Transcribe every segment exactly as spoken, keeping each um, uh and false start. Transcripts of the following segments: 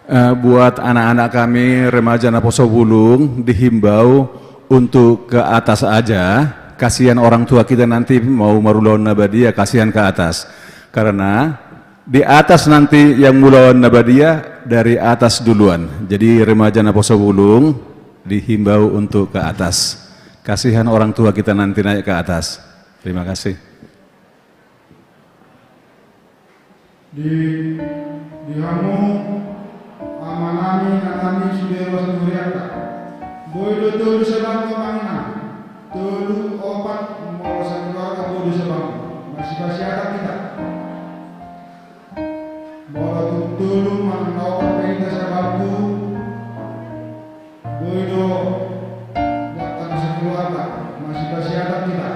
Eh, buat anak-anak kami, remaja Naposo Bulung, dihimbau untuk ke atas aja. Kasihan orang tua kita nanti mau marulaon na badia, kasihan ke atas. Karena di atas nanti yang mulaon na badia dari atas duluan. Jadi remaja Naposo Bulung dihimbau untuk ke atas. Kasihan orang tua kita nanti naik ke atas. Terima kasih. Di, di hamu amanami, inanami, sude ruas ni hurianta. Boi do tolu sabangku, amang inang. Tolu, opat, molo sakeluarga boi do sabangku. Masipasiatan hita. Molo tung tolu manang na opat pe hita sabangku, boi do hita sakeluarga, masipasiatan hita.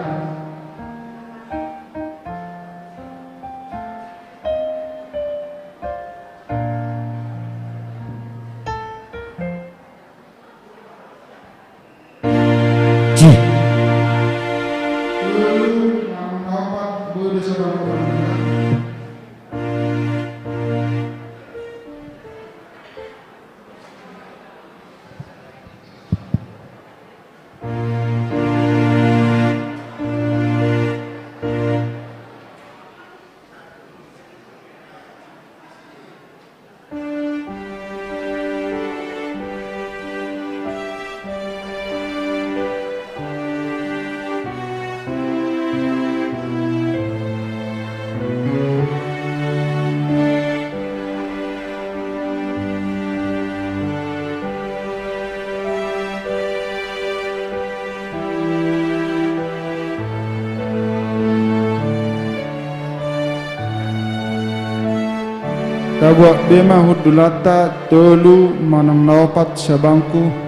Tabuat be ma hundulanta, tolu manang na opat sabangku.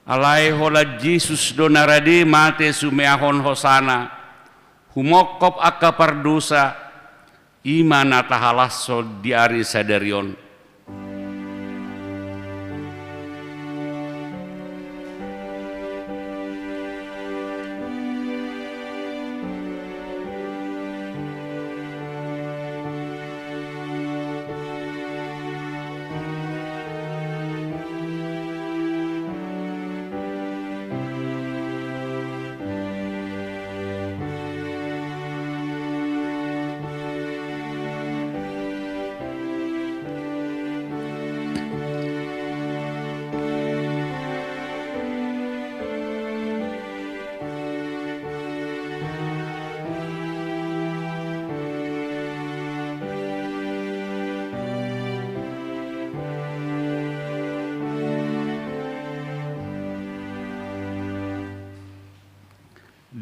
Alai holan Jesus do na rade mate sumeahon hosana, humongkop angka pardosa, i ma na tahalashon di ari sadari on.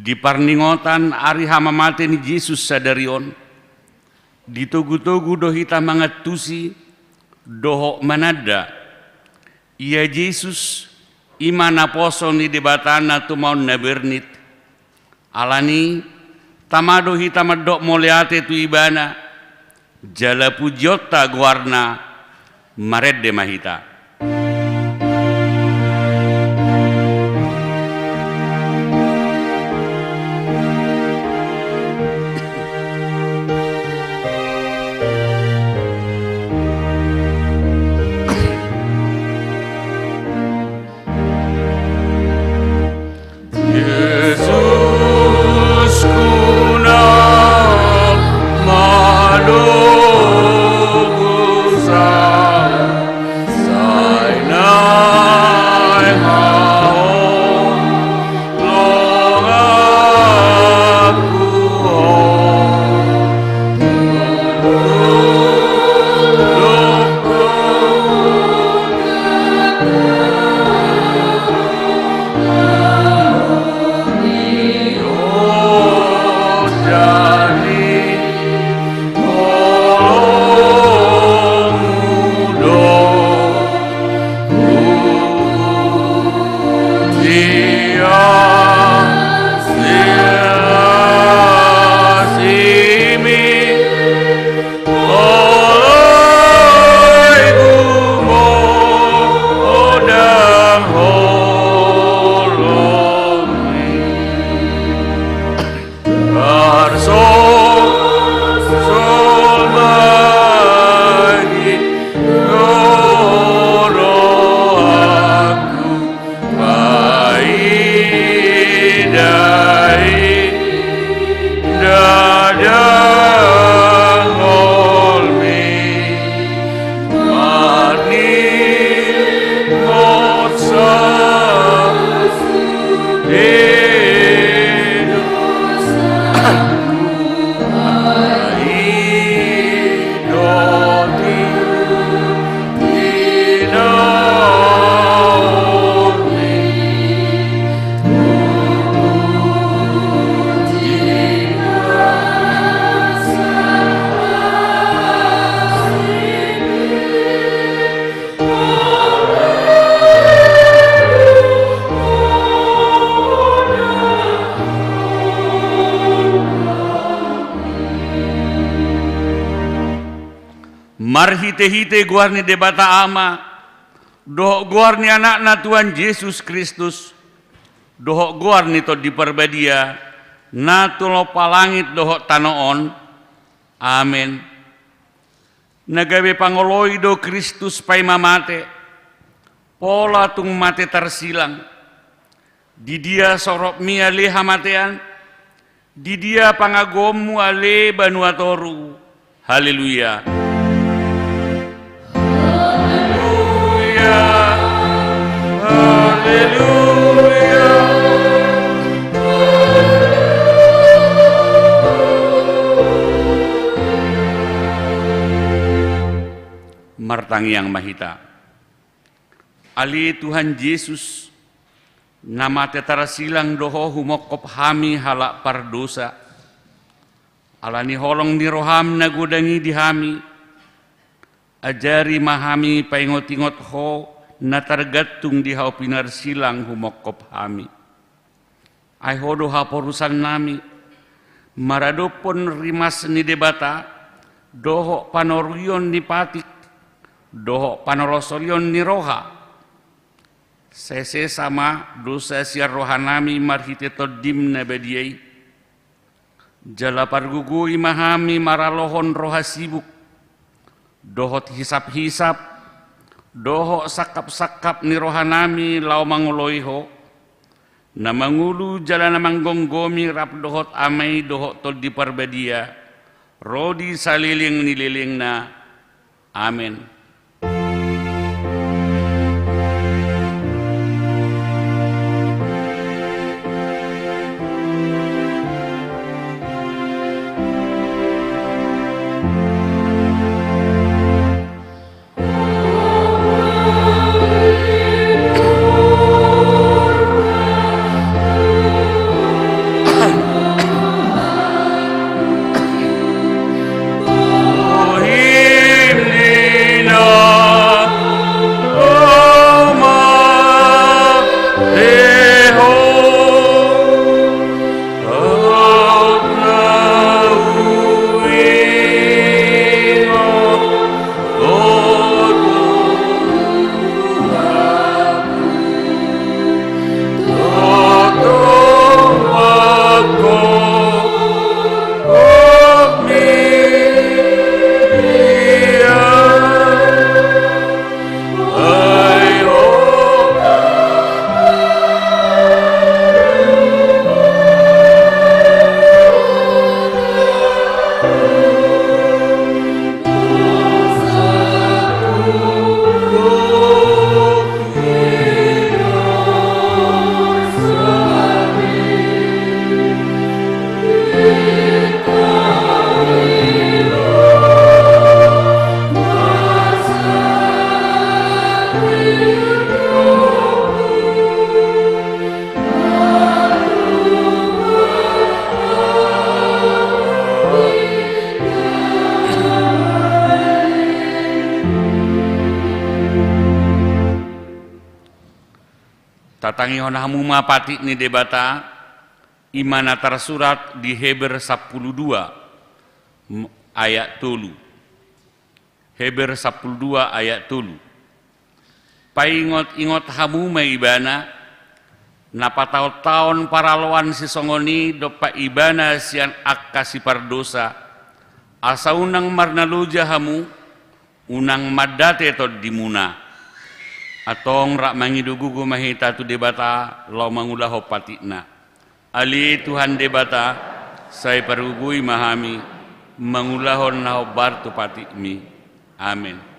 Di parningotan ari hamamate ni Jesus sadari on, ditogu-togu do hita mangantusi dohot mananda, ia Jesus i ma naposo ni Debata na tumaon na bernit. Alani i, tama do hita mandok mauliate tu Ibana, jala pujionta goarna, marende ma hita. Jesus, kuna madogusa, sai naeng haholonganku ho. Marhitehite goar ni Debata Ama, dohot goar ni Anakna Tuhan Jesus Kristus, dohot goar ni Tondi Parbadia, na tumompa langit dohot tano on. Amen. Na gabe pangoloi do Kristus paima mate, pola tung mate tarsilang. Di dia soropmi ale hamatean, di dia pangagoonmu ale banua toru. Haleluya. Haleluya. Haleluya. Martangiang ma hita. Ale Tuhan Jesus, na mate tarsilang do Ho humongkop hami halak pardosa. Ala ni holong ni roham na godang i di hami, ajari ma hami paingot-ingot Ho na targantung di hau pinarsilang humongkop hami. Ai Ho do haporusannami, maradophon rimas ni Debata, dohot panorungion ni patik, dohot panorosorion ni roha. Sai sesa ma dosa sian rohanami marhite Tondim na badia i. Jala pargogoi ma hami maralohon roha sibuk, dohot hisap-hisap, dohot sangkap-sangkap ni rohanami laho mangoloi Ho, na mangolu jala na manggomgomi rap dohot Ama i dohot Tondi Parbadia, ro di saleleng ni lelengna. Amen. Tatangihon hamu ma patik ni Debata, i ma na tarsurat di Heber sampulu dua, m-, ayat tolu. Heber sampulu dua ayat tolu. Paingot-ingot hamu ma Ibana, na pataon-taon paraloan sisongon i dompak Ibana sian angka sipardosa, asa unang marnaloja hamu, unang mandate tondimuna. Antong rap mangido gogo ma hita tu Debata laho mangulahon patikna. Ale Tuhan Debata, sai pargogoi ma hami mangulahon na hombar tu patikmi. Amen.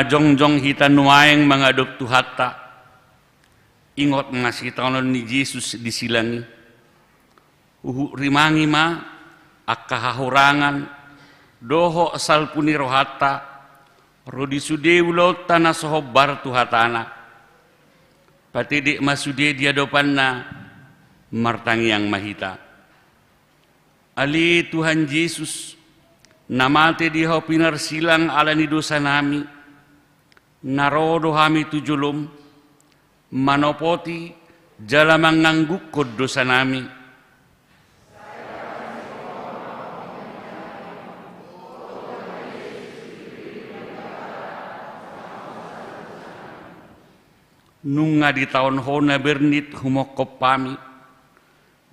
jongjong hita nuaeng mangadop Tuhanta, ingot ma sitaonon ni Jesus di silang i. Huhut rimangi ma angka hahurangan dohot salpu ni rohanta ro di sude ulaonta na so hombar tu hataNa. Patedek ma sude di adopanNa. Martangiang ma hita. Ale Tuhan Jesus, na mate di hau pinarsilang ala ni dosanami, na ro do hami tu jolom manopoti jala manganggungkon dosanami. Nunga ditaon Ho na bernit humongkop hami,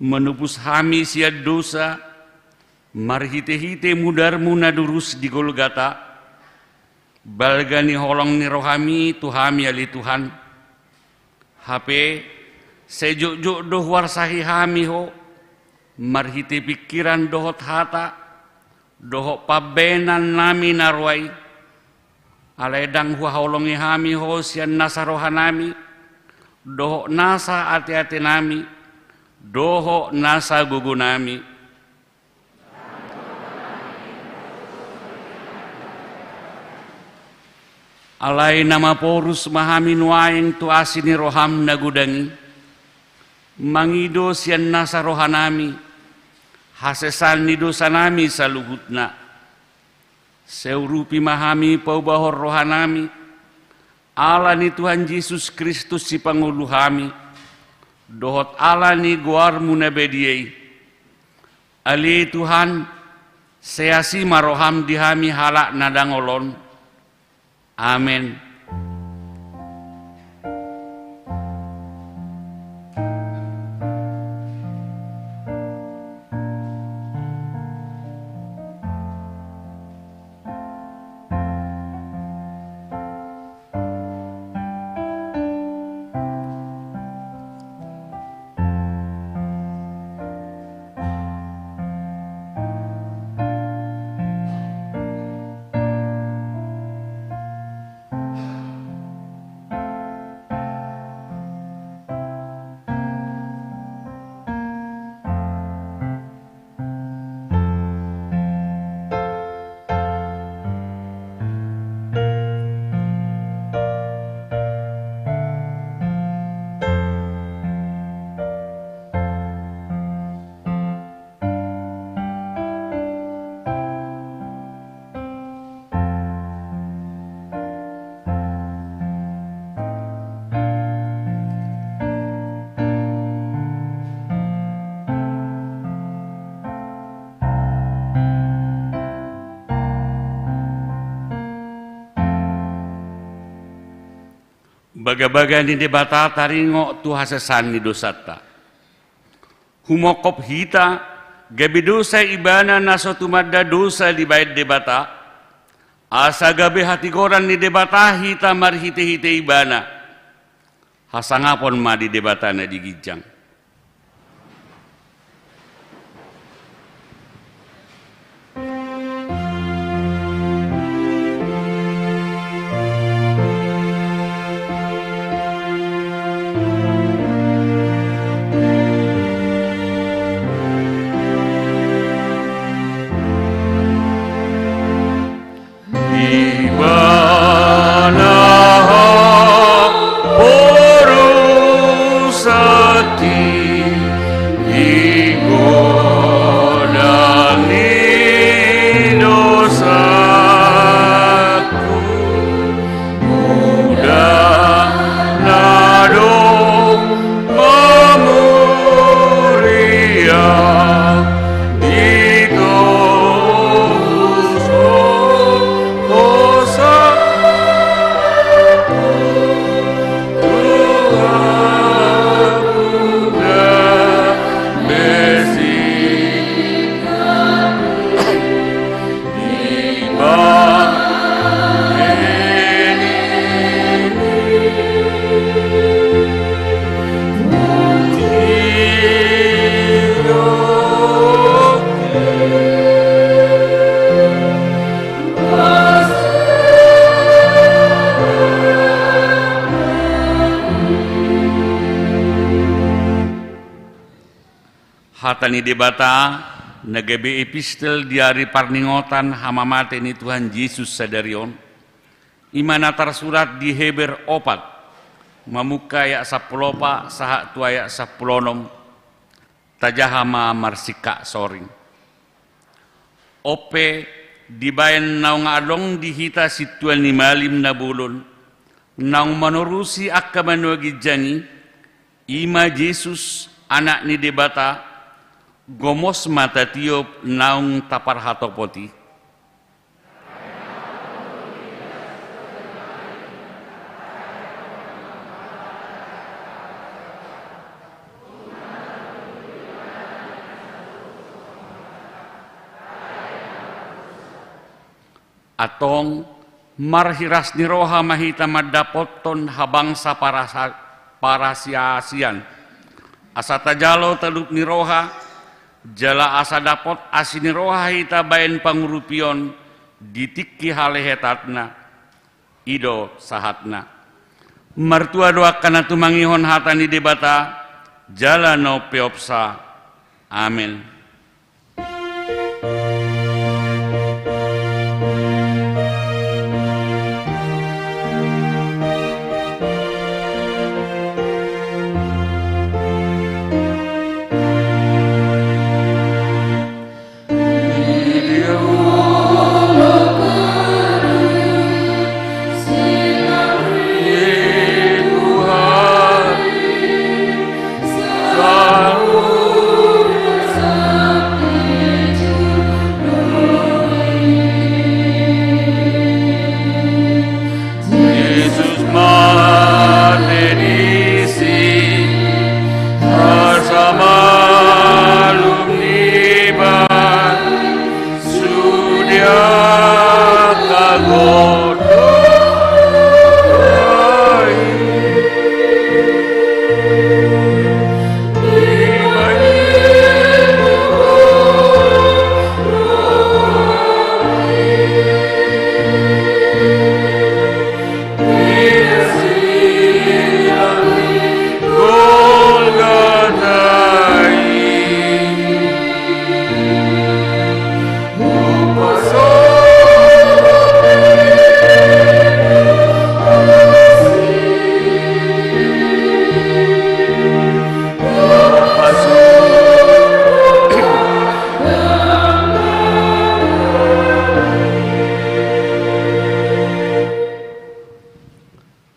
manobus hami sian dosa, marhitehite mudarMu na durus di Golgata, balga ni holong ni rohaMi tu hami ale Tuhan. Hape, sai jotjot do huarsahi hami Ho, marhite pingkiran dohot hata, dohot pambahenannami na roa i. Alai ndang huhaholongi hami Ho sian nasa rohanami, dohot nasa ateatenami, dohot nasa gogonami. Alai na maporus ma hami nuaeng tu asi ni rohaM na godang i, mangido sian nasa rohanami hasesaan ni dosanami saluhutna. Sai urupi ma hami paubahon rohanami, ala ni Tuhan Jesus Kristus Sipangolu hami, dohot ala ni goarMu na badia i. Ale Tuhan, sai asi ma rohaM di hami halak na dangol on. Amen. Bagabaga ni Debata taringot tu hasesaan ni dosanta. Humongkop hita, gabe dosa Ibana na so tumanda dosa dibaen Debata, asa gabe hatigoran ni Debata hita marhitehite Ibana. Hasangapon ma di Debata na di ginjang. Ibana haporusan ti Hata ni Debata, na gabe epistel di ari parningotan hamamate ni Tuhan Jesus sadari on, i ma na tarsurat di Heber opat, mamungka ayat sampulu opat sahat tu ayat sampulu onom, tajaha ma marsingkat soring. On pe, dibaen naung adong di hita sintua ni malim na bolon, naung manorusi angka banua ginjang i, i ma Jesus, Anak ni Debata, gomos ma tatiop naung taparhatopot i. Antong, marhiras ni roha ma hita mandapothon habangsa parasa-, parasiasian, asa tajalo talup ni roha, jala asa dapot asi ni roha hita baen pangurupion di tingki halehetanna. I do sahatna. Martua do angka na tumangihon hata ni Debata, jala na umpeopsa. Amen. Jesus mate disi, asa malum dibaen sude angka godang.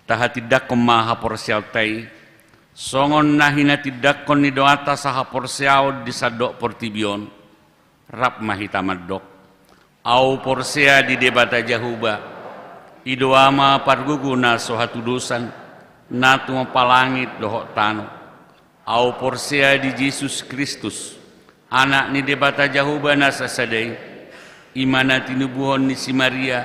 Tahatindangkon ma haporseaonta i, songon na hinatindangkon ni doanta sahaporseaon di sandok portibi on. Rap ma hita mandok: Ahu porsea di Debata Jahowa, i do Ama pargogo na so hatudosan, na tumompa langit dohot tano. Ahu porsea di Jesus Kristus, Anak ni Debata Jahowa na sasada i, i ma na tinubuhon ni si Maria,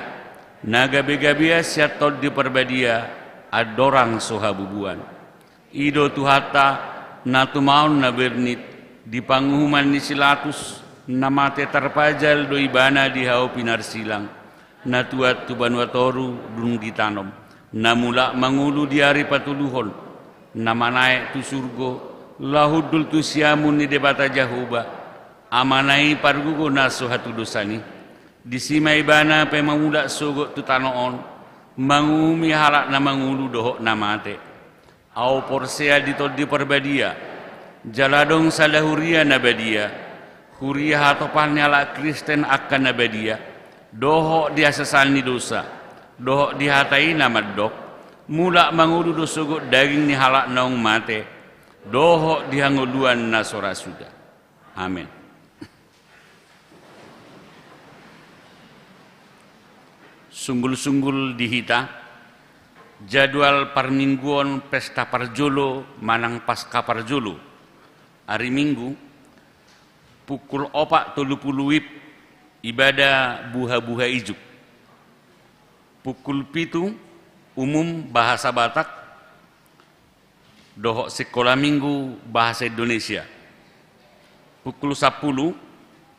na gabe-gabean sian Tondi Parbadia, andorang so habubuan. I do Tuhanta, na tumaon na bernit, di panguhuman ni si Latus, na mate tarpajal do Ibana di hau pinarsilang, na tuat tu banua toru dung ditanom, na mulak mangolu di ari patoluhon, na manaek tu surgo, laho hundul tu siamun ni Debata Jahowa, Amana i pargogo na so hatudosan i. Disi ma Ibana pe mamulak sogot tu tano on, manguhumi halak na mangolu dohot na mate. Ahu porsea di Tondi Parbadia, jala adong sada huria na badia, huria hatopan ni halak Kristen angka na badia, dohot di hasesaan ni dosa, dohot di hata i na mandok: Mulak mangolu do sogot daging ni halak naung mate, dohot di hangoluan na so ra suda. Amen. Sunggul-sunggul di hita, jadwal parmingguon pesta parjolo manang Paska parjolo, ari Minggu, pukul opat tolu pulu WIB, ibadah buha-buha ijuk. Pukul pitu, umum bahasa Batak, dohot sikola minggu bahasa Indonesia. Pukul sampulu,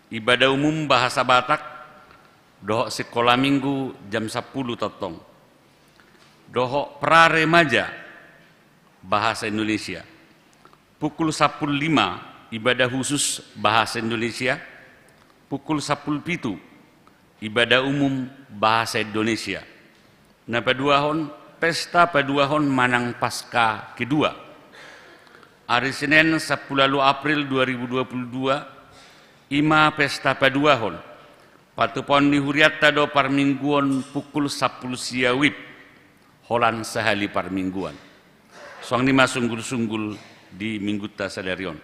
ibadah umum bahasa Batak, dohot sikola minggu jam sampulu tongtong. Dohot pra remaja bahasa Indonesia. Pukul sampulu lima, Ibadah khusus bahasa Indonesia, pukul sampulu pitu, ibadah umum bahasa Indonesia. Na paduahon, pesta paduahon manang Paskah kedua. Ari Senen, sampulu ualu April dua ribu dua puluh dua, i ma pesta paduahon. Patupaon ni hurianta do parmingguon pukul sampulu sia WIB, holan sahali parmingguan. Songon i ma sunggul-sunggul di minggunta sadari on.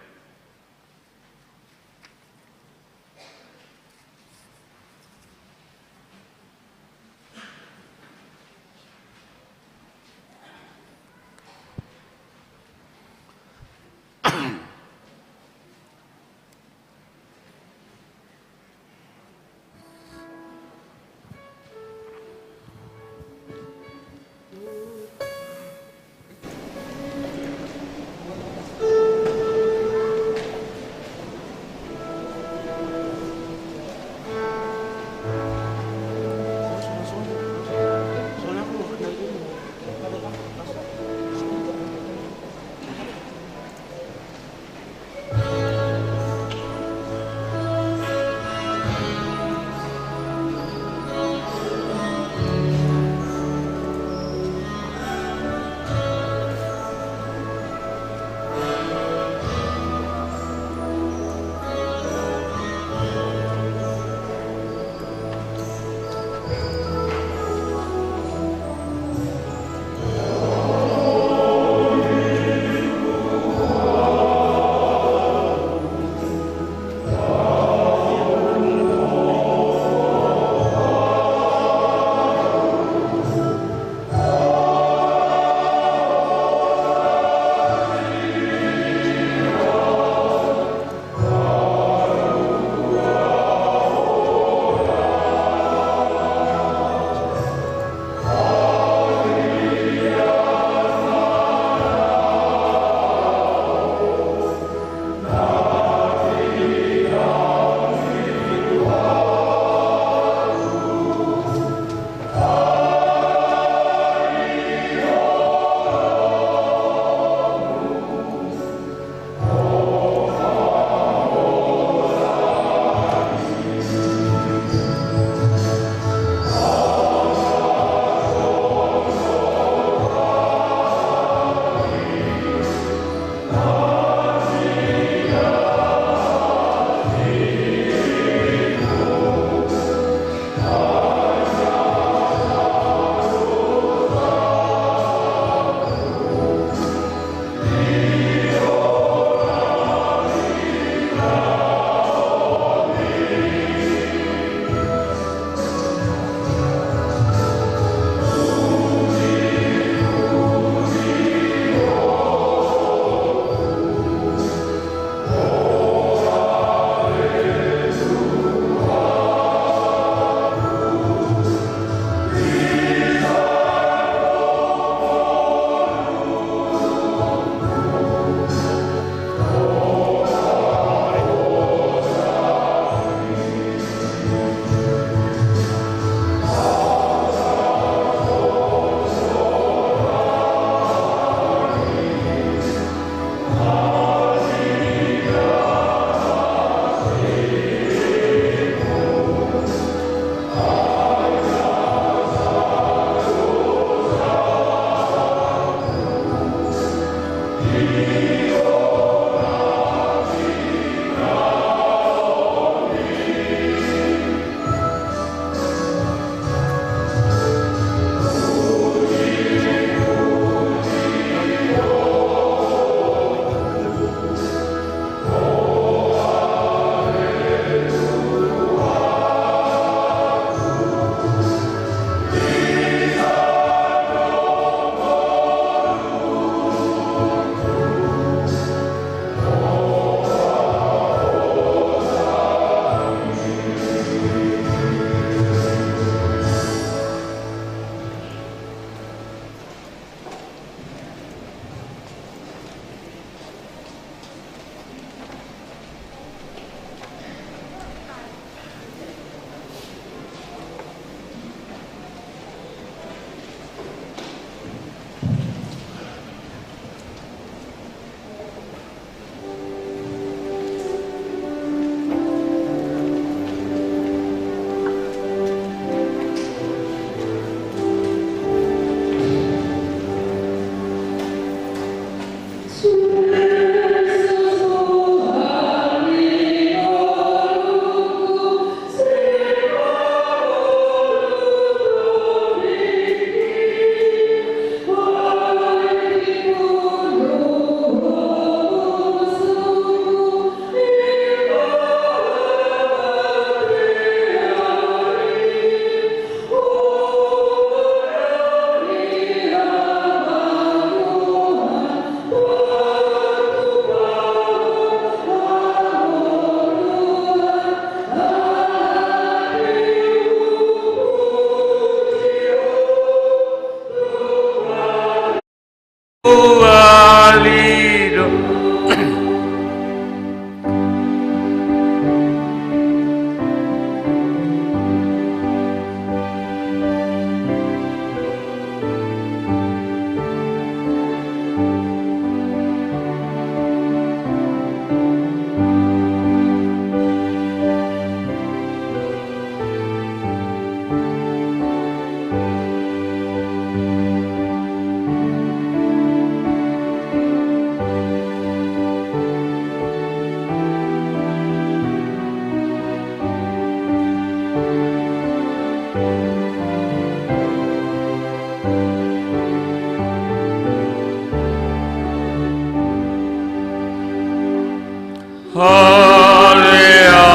Haleao,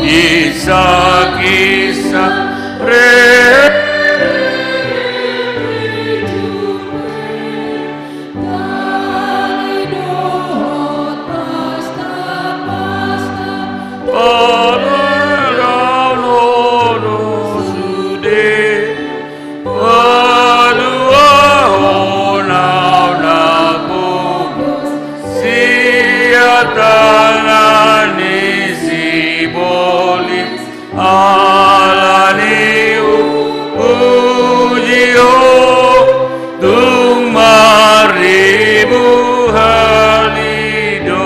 Isak, Isak, re. Paduahon au na pogos sian tangan ni sibolis, ala ni hupuji Ho tung marribu hali do.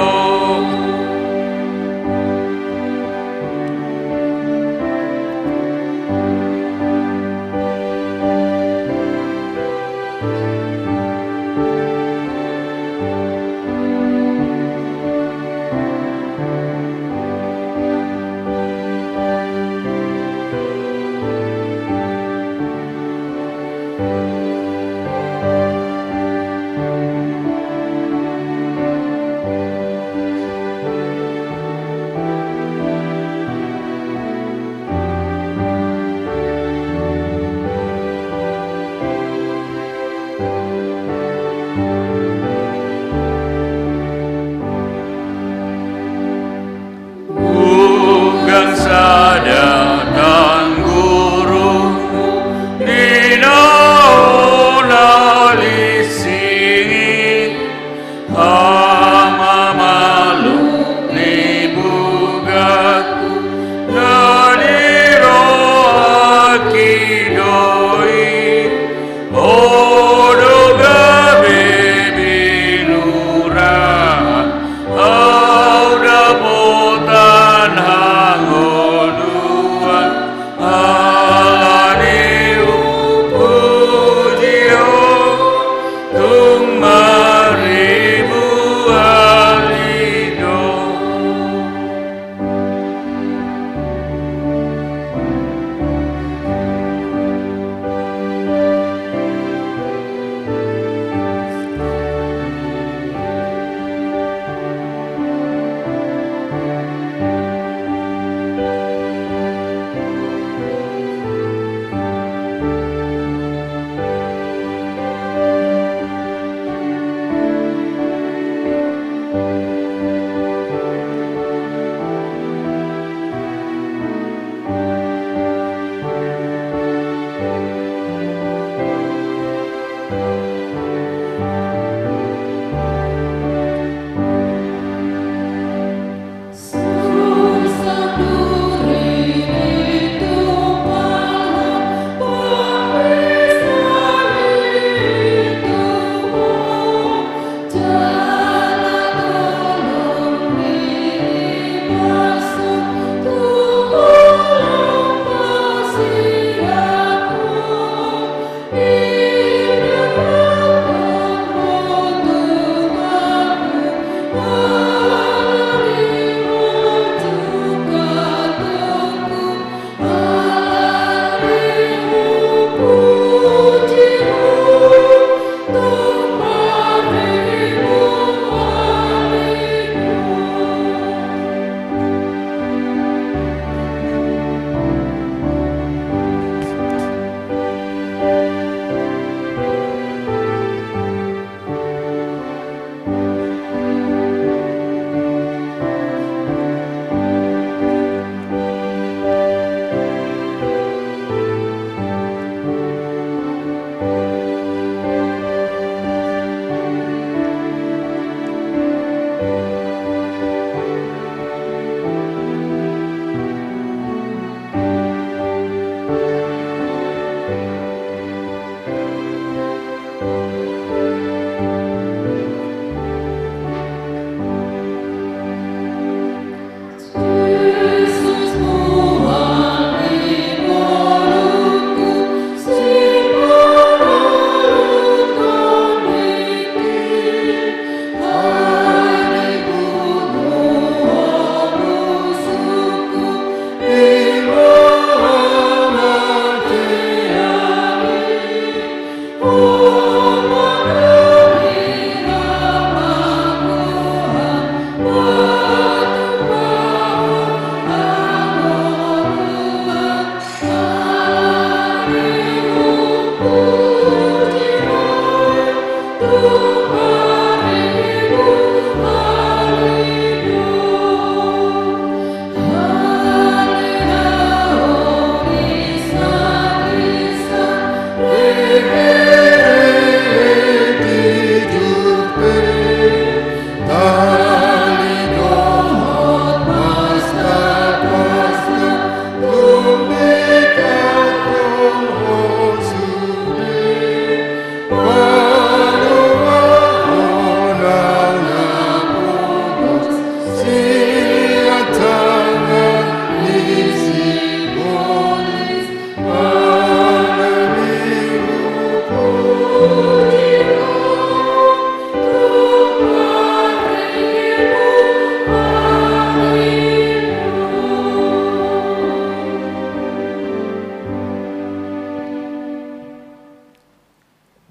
Ungkap sada tangguru di naung na lisingi, Ama malum ni bugatku na dirohaki do i. Ho do gabe binura, au dapotan hangoluan.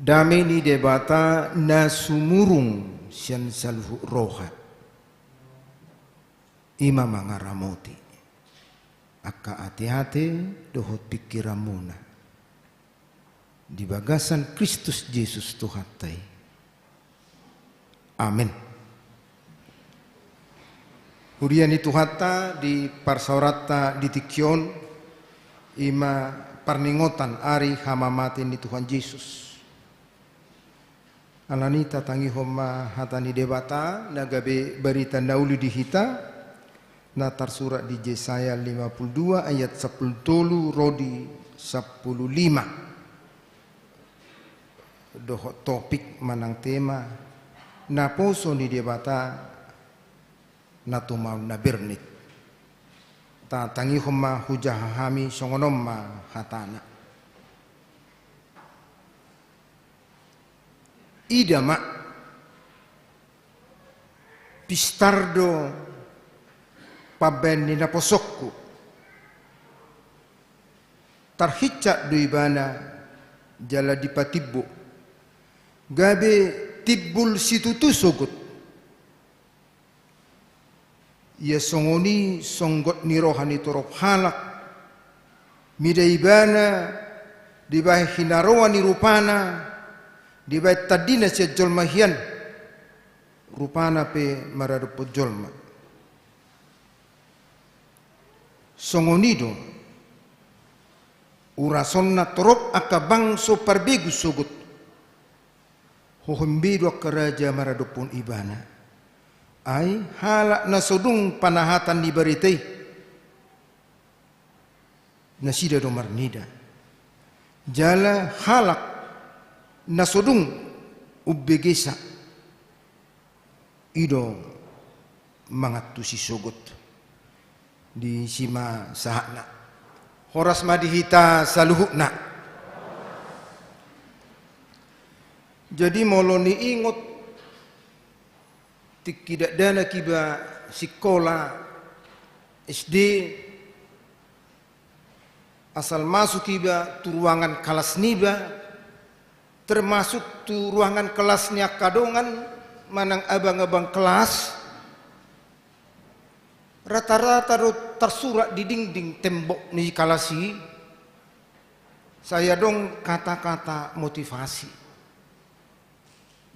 Dame ni Debata na sumurung sian saluhut roha, i ma mangaramoti angka ateate dohot pingkiranmuna di bagasan Kristus Jesus Tuhanta i. Amen. Huria ni Tuhanta, di parsaoranta di tingki on, i ma parningotan ari hamamate ni Tuhan Jesus. Alani i tatangihon ma hata ni Debata na gabe barita na uli di hita, na tarsurat di Jesaya lima pulu dua ayat sampulu tolu ro di sampulu lima. Dohot topik manang tema, naposo ni Debata na tumaon na bernit. Tatangihon ma hujaha hami, songon on ma hatana. Ida ma, pistar do pambaen ni naposongku. Tarhinsat do ibana jala dipatimbo, gabe timbul situtu sogot. Ia songon i songgot ni roha ni torop halak, mida ibana dibahen hinaroan ni rupana, dibahen tandina sian jolma hian, rupana pe maradophon jolma. Songon i do urasonna torop angka bangso parbegu sogot. Hohom be do angka raja maradophon ibana. Ai halak na so dung panahatan ni barita i, nasida do marnida. Jala halak na so dung umbegesa, i do mangantusi sogot. Disi ma sahatna. Horas ma di hita saluhutna. Jadi molo niingot tingki dakdanak iba sikola S D, asal masuk iba tu ruangan kalas niba, termasuk tu ruangan kalas ni angka dongan manang abang-abang kelas, rata-rata do tarsurat di dinding tembok ni kalas i, sai adong kata-kata motivasi.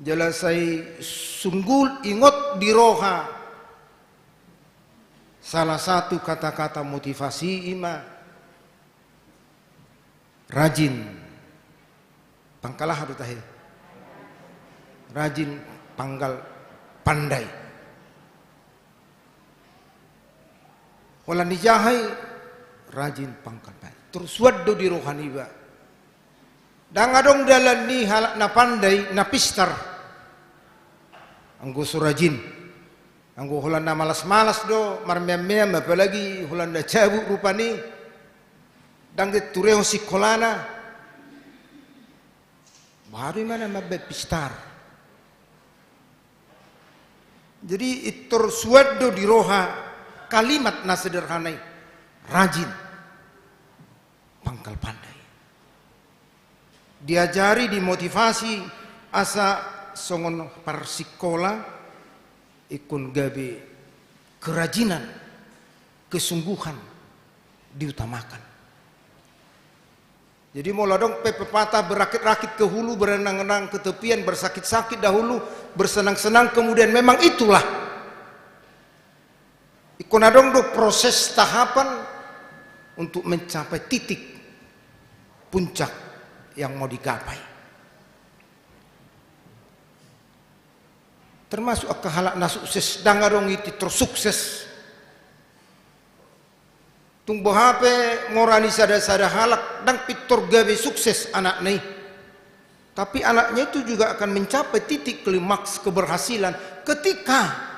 Jala sai sunggul ingot di roha salah satu kata-kata motivasi i ma, rajin pangkal aha do tahe? Rajin pangkal pandai. Holan ni jaha i, rajin pangkal pandai. Tersurat do di roha niba. Ndang adong dalan ni halak na pandai, na pistar, anggo so rajin. Anggo holan na malas-malas do, marmeam-meam, apalagi holan na cabut rupani, ndang diturehon sikolana, baru imana mambaen pistar. Jadi, pintor suan do di roha kalimat na sederhana i, rajin pangkal pandai. Diajari, dimotivasi, asa songon parsikola, ingkon gabe kerajinan, kesungguhan diutamakan. Jadi, molo adong pe pepatah, berakit-rakit ke hulu, berenang-renang ke tepian, bersakit-sakit dahulu, bersenang-senang kemudian, memang itulah. Ingkon adong do proses tahapan untuk mencapai titik puncak yang mau digapai. Termasuk angka halak na sukses, ndang adong i pintor sukses. Tung boha pe mora ni sada-sada halak, ndang pintor gabe sukses anakna i. Tapi anaknya itu juga akan mencapai titik klimaks keberhasilan ketika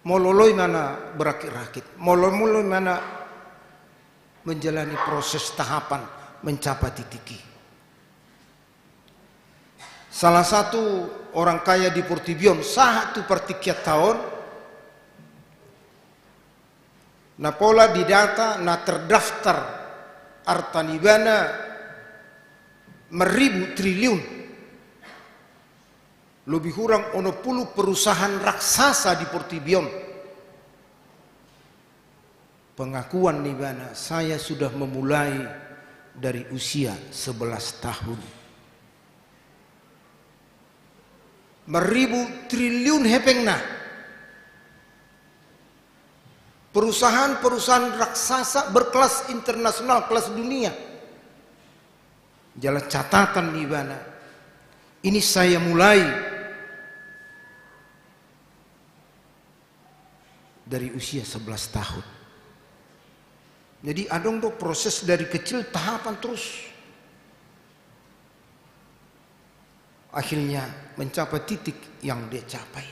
molo lo imana berakit-rakit, molo, molo imana menjalani proses tahapan mencapai titik i. Salah satu orang kaya di portibi on, sahat tu partingkianta on, na pola didata, na terdaftar arta nibana marribu triliun. Lebih kurang onom pulu perusahaan raksasa di portibi on. Pengakuan ni ibana, saya sudah memulai dari usia sebelas tahun. Meribu triliun hepengna. Perusahaan-perusahaan raksasa berkelas internasional, kelas dunia. Jala catatan ni ibana, ini saya mulai dari usia sebelas tahun. Jadi adong do proses dari kecil, tahapan terus. Akhirnya mencapai titik yang dia capai.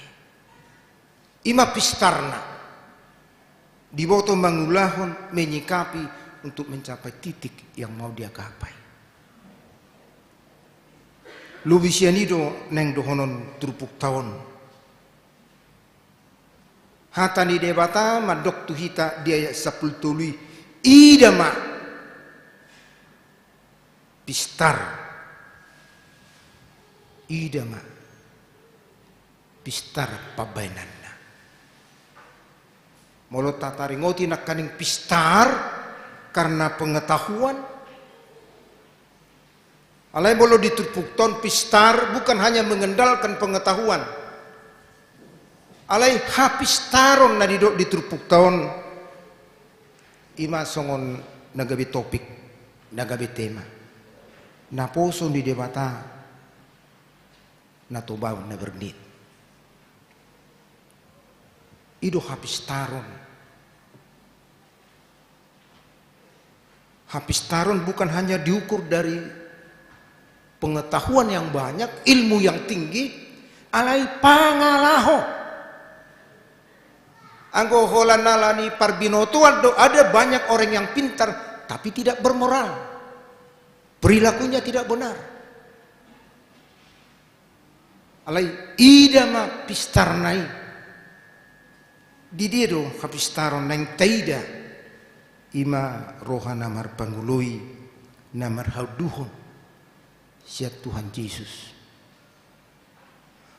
Ima pistarna. Diboto mangulahon, menyikapi untuk mencapai titik yang mau dia gapai. Lobi sian i do naeng dohonon turpukta on. Hata ni Debata mandok tu hita di ayat sampulu tolu i, ida ma pistar. Ida ma pistar pambahenanna. Molo tataringoti nangkaning pistar karena pengetahuan. Alai molo di turpukta on, pistar bukan hanya mengandalkan pengetahuan. Alai hapistaron na didok di turpukta on, ima songon na gabe topik, na gabe tema. Naposo ni Debata, na tobaon, na bernit. I do hapistaron. Hapistaron bukan hanya diukur dari pengetahuan yang banyak, ilmu yang tinggi, alai pangalaho. Anggo holan ala ni parbinotoan do, ada banyak orang yang pintar tapi tidak bermoral. Perilakunya tidak benar. Alai ida ma pistarna i. Di dia do hapistaron naeng taida? Ima roha na marpangoloi, na marhaunduhon sian Tuhan Jesus.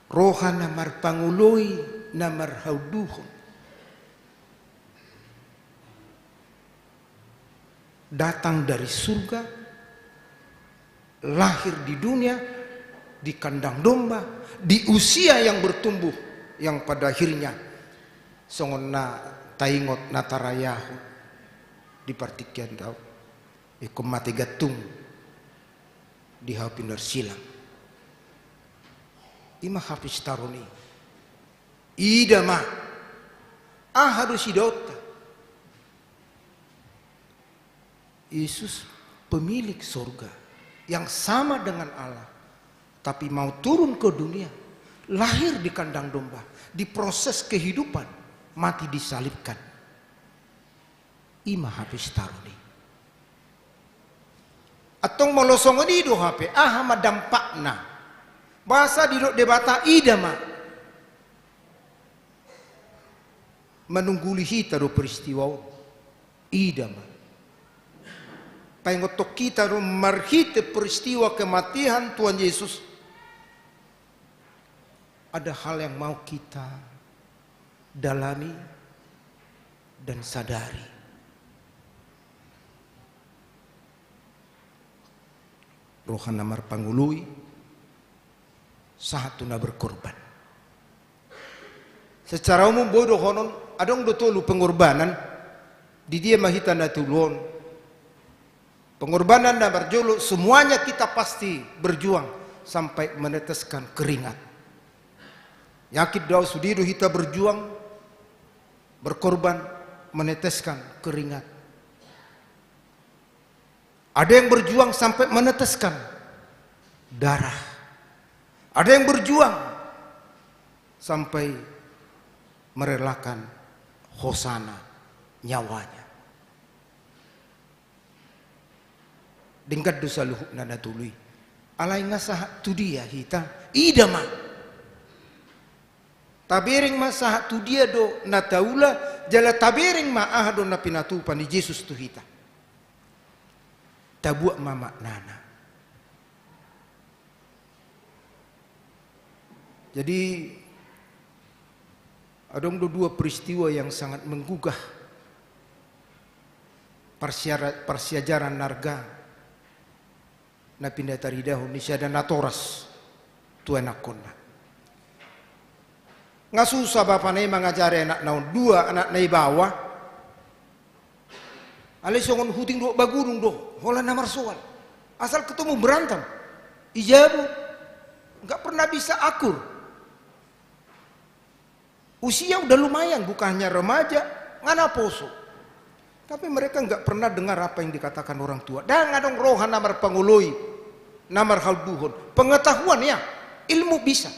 Roha na marpangoloi, na marhaunduhon. Datang dari surga, lahir di dunia, di kandang domba, di usia yang bertumbuh, yang pada akhirnya songon na taingot, na tarayahon di partingkian dao, ingkon mate gantung di hau pinarsilang. Ima hapistaron i. Ida ma. Aha do sidaonta? Yesus, pemilik sorga, yang sama dengan Allah, tapi mau turun ke dunia, lahir di kandang domba, di proses kehidupan, mati disalibkan. Ima hapistaron i. Antong molo songon i do hape, aha ma dampakna? Boasa didok Debata ida ma? Manungguli hita do peristiwa on. Ida ma. Paingothon hita do marhite peristiwa kematian Tuhan Yesus, ada hal yang mau kita dalami dan sadari. Roha na marpangoloi, sahat tu na berkorban. Secara umum boi dohonon, adong do tolu pengorbanan. Di dia ma hita na tolu on? Pengorbanan na parjolo, semuanya kita pasti berjuang sampai meneteskan keringat. Yakin do au, sude do hita berjuang, berkorban, meneteskan keringat. Ada yang berjuang sampai meneteskan darah. Ada yang berjuang sampai merelakan hosana nyawanya. Denggan do saluhutna na tolu i. Alai nga sahat tu dia hita? Ida ma. Tabereng ma sahat tu dia do na taula, jala tabereng ma aha do na pinatupa ni Jesus tu hita. Tabuat ma maknana. Jadi, adong do dua peristiwa yang sangat menggugah parsiara-, parsiajaran na arga na pinda taridahon ni sada natoras tu anakkonna. Nga susa bapana i mangajari anakna on, dua anakna i baoa. Alai songon huting dohot bagunung do, holan na marsoal. Asal ketemu berantem. Ijabu, nggak pernah bisa akur. Usia udah lumayan, bukannya remaja, nga naposo. Tapi mereka nggak pernah dengar apa yang dikatakan orang tua. Ndang adong roha na marpangoloi, na marhaunduhon. Pengetahuan ya, ilmu bisa.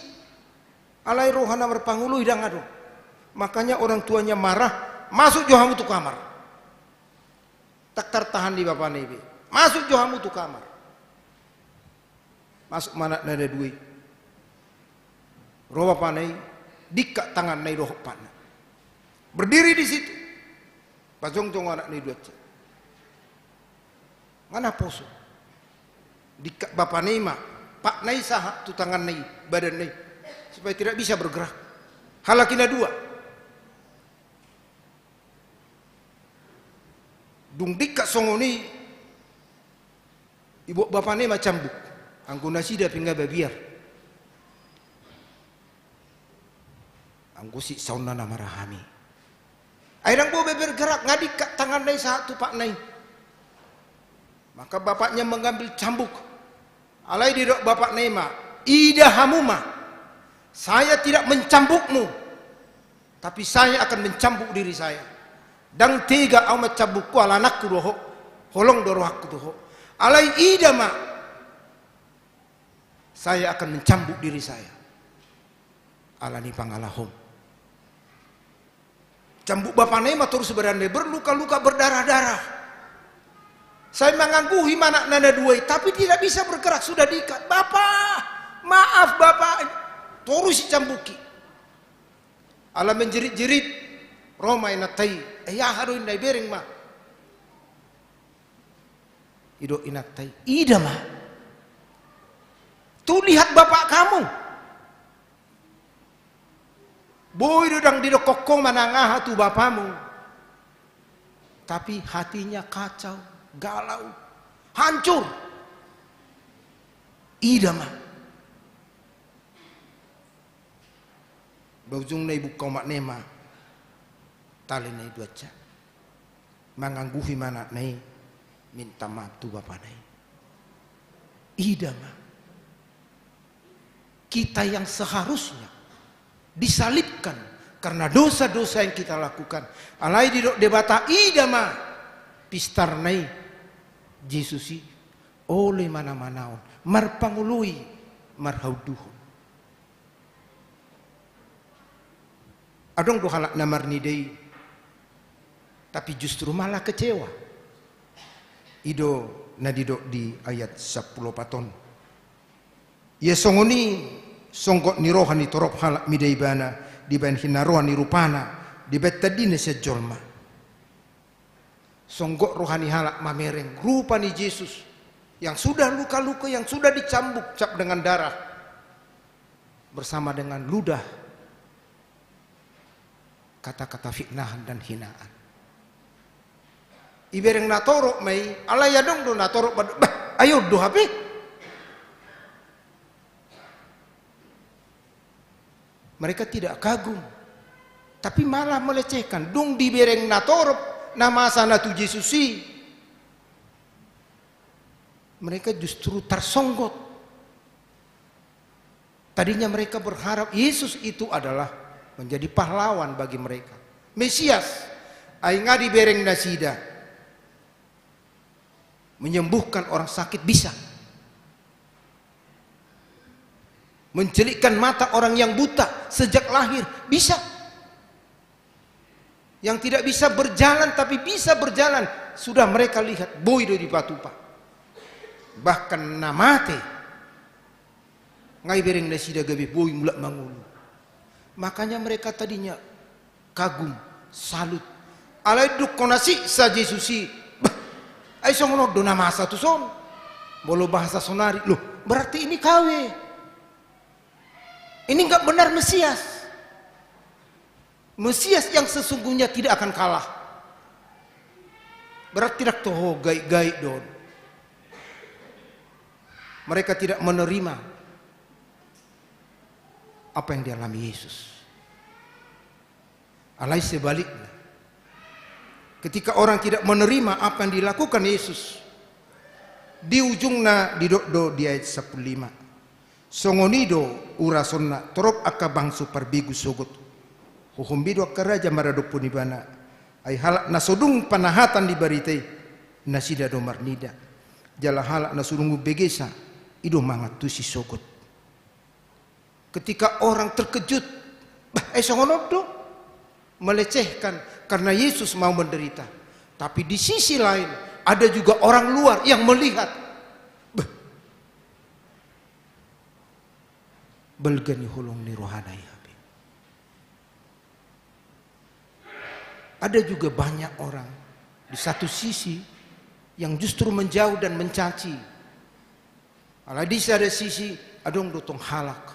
Alai roha na marpangoloi ndang adong. Makanya orang tuanya marah, "Masuk jo hamu tu kamar." Tak tartahan di bapana i be. "Masuk jo hamu tu kamar." Masuk ma anakna na dua i. Ro bapana i, dingkat tanganna i dohot patna. Berdiri di situ. Pajongjong anakna i dua. Nga naposo. Dingkat bapana i ma, patna i sahat tu tanganna i, badanna i. Supaya tidak bisa bergerak. Halak i na dua. Dung dingkat songon i, ibuat bapana i ma cambuk. Anggo nasida pe nga babiar. Anggo siksaonna na marahami. Ai ndang boi be bergerak, nga dingkat tanganna i sahat tu patna i. Maka bapaknya mengambil cambuk. Alai didok bapakna i ma, "Ida hamu ma, saya tidak mencambukmu, tapi saya akan mencambuk diri saya. Ndang tega au mancambukhu ala anakku do ho, holong do rohangku tu ho. Alai ida ma, saya akan mencambuk diri saya. Ala ni pangalahom." Cambuk bapana i ma torus badanna i, berluka-luka, berdarah-darah. Sai mangangguhi ma anakna na dua i, tapi tidak bisa bergerak, sudah diikat. "Bapa, maaf Bapa." Torus dicambuki. Ala menjerit-jerit, ro ma inanta i, "Eh, aha do inna, ibereng ma." Didok inanta i, "Ida ma. Tuh lihat bapak kamu. Boi do ndang didokkon ho manang aha tu bapamu. Tapi hatinya kacau, galau, hancur. Ida ma." Ba ujungna ibungka omakna i ma tali na i dua. Mangangguhi ma anakna i, minta maaf tu bapana i. Ida ma. Kita yang seharusnya disalibkan karena dosa-dosa yang kita lakukan. Alai didok Debata, ida ma pistarna i, Jesus i, olo i manamanaon, marpangoloi, marhaunduhon. Adong do halak na marnida i, tapi justru malah kecewa. I do na didok di ayat sampulu opat on. Ia songon i songgot ni roha ni torop halak mida ibana dibahen hinaroan ni rupana, dibahen tandina sian jolma. Songgot roha ni halak mamereng rupa ni Jesus yang sudah luka-luka, yang sudah dicambuk cap dengan darah, bersama dengan ludah kata-kata fitnahan dan hinaan. Ibereng natorop ma i, alai adong do natorop, bah, ai on do hape. Mereka tidak kagum, tapi malah melecehkan. Dung dibereng natorop, na masa na tu Jesus i, mereka justru tarsonggot. Tadinya mereka berharap Yesus itu adalah menjadi pahlawan bagi mereka, Mesias. Ai nga dibereng nasida, menyembuhkan orang sakit bisa, mencelikkan mata orang yang buta sejak lahir bisa. Yang tidak bisa berjalan tapi bisa berjalan, sudah mereka lihat, boi do dipatupa. Bahkan na mate, nga ibereng nasida gabe boi mulak mangolu. Makanya mereka tadinya kagum, salut. Alai dung hona siksa Jesus i, bah, ai songon on do na masa tuson. Molo bahasa sonari, loh, berarti ini K W. Ini nggak benar Mesias. Mesias yang sesungguhnya tidak akan kalah. Berarti tidak toho gaik-gaik don. Mereka tidak menerima apa yang dialami Yesus. Alai sebaliknya, ketika orang tidak menerima apa yang dilakukan Yesus, di ujungna didok do di ayat sampulu lima. Songon i do urasonna torop angka bangso parbegu sogot. Huhum be do angka raja maradophon ibana. Ai halak na so dung panahatan di barita i, nasida do marnida. Jala halak na so dung umbegesa, i do mangantusi sogot. Ketika orang terkejut, bah, eh, songon on do. Melecehkan karena Yesus mau menderita. Tapi di sisi lain, ada juga orang luar yang melihat. Bah, balga ni holong ni rohana i hape. Ada juga banyak orang di satu sisi yang justru menjauh dan mencaci. Alai di sada sisi adong do tong halak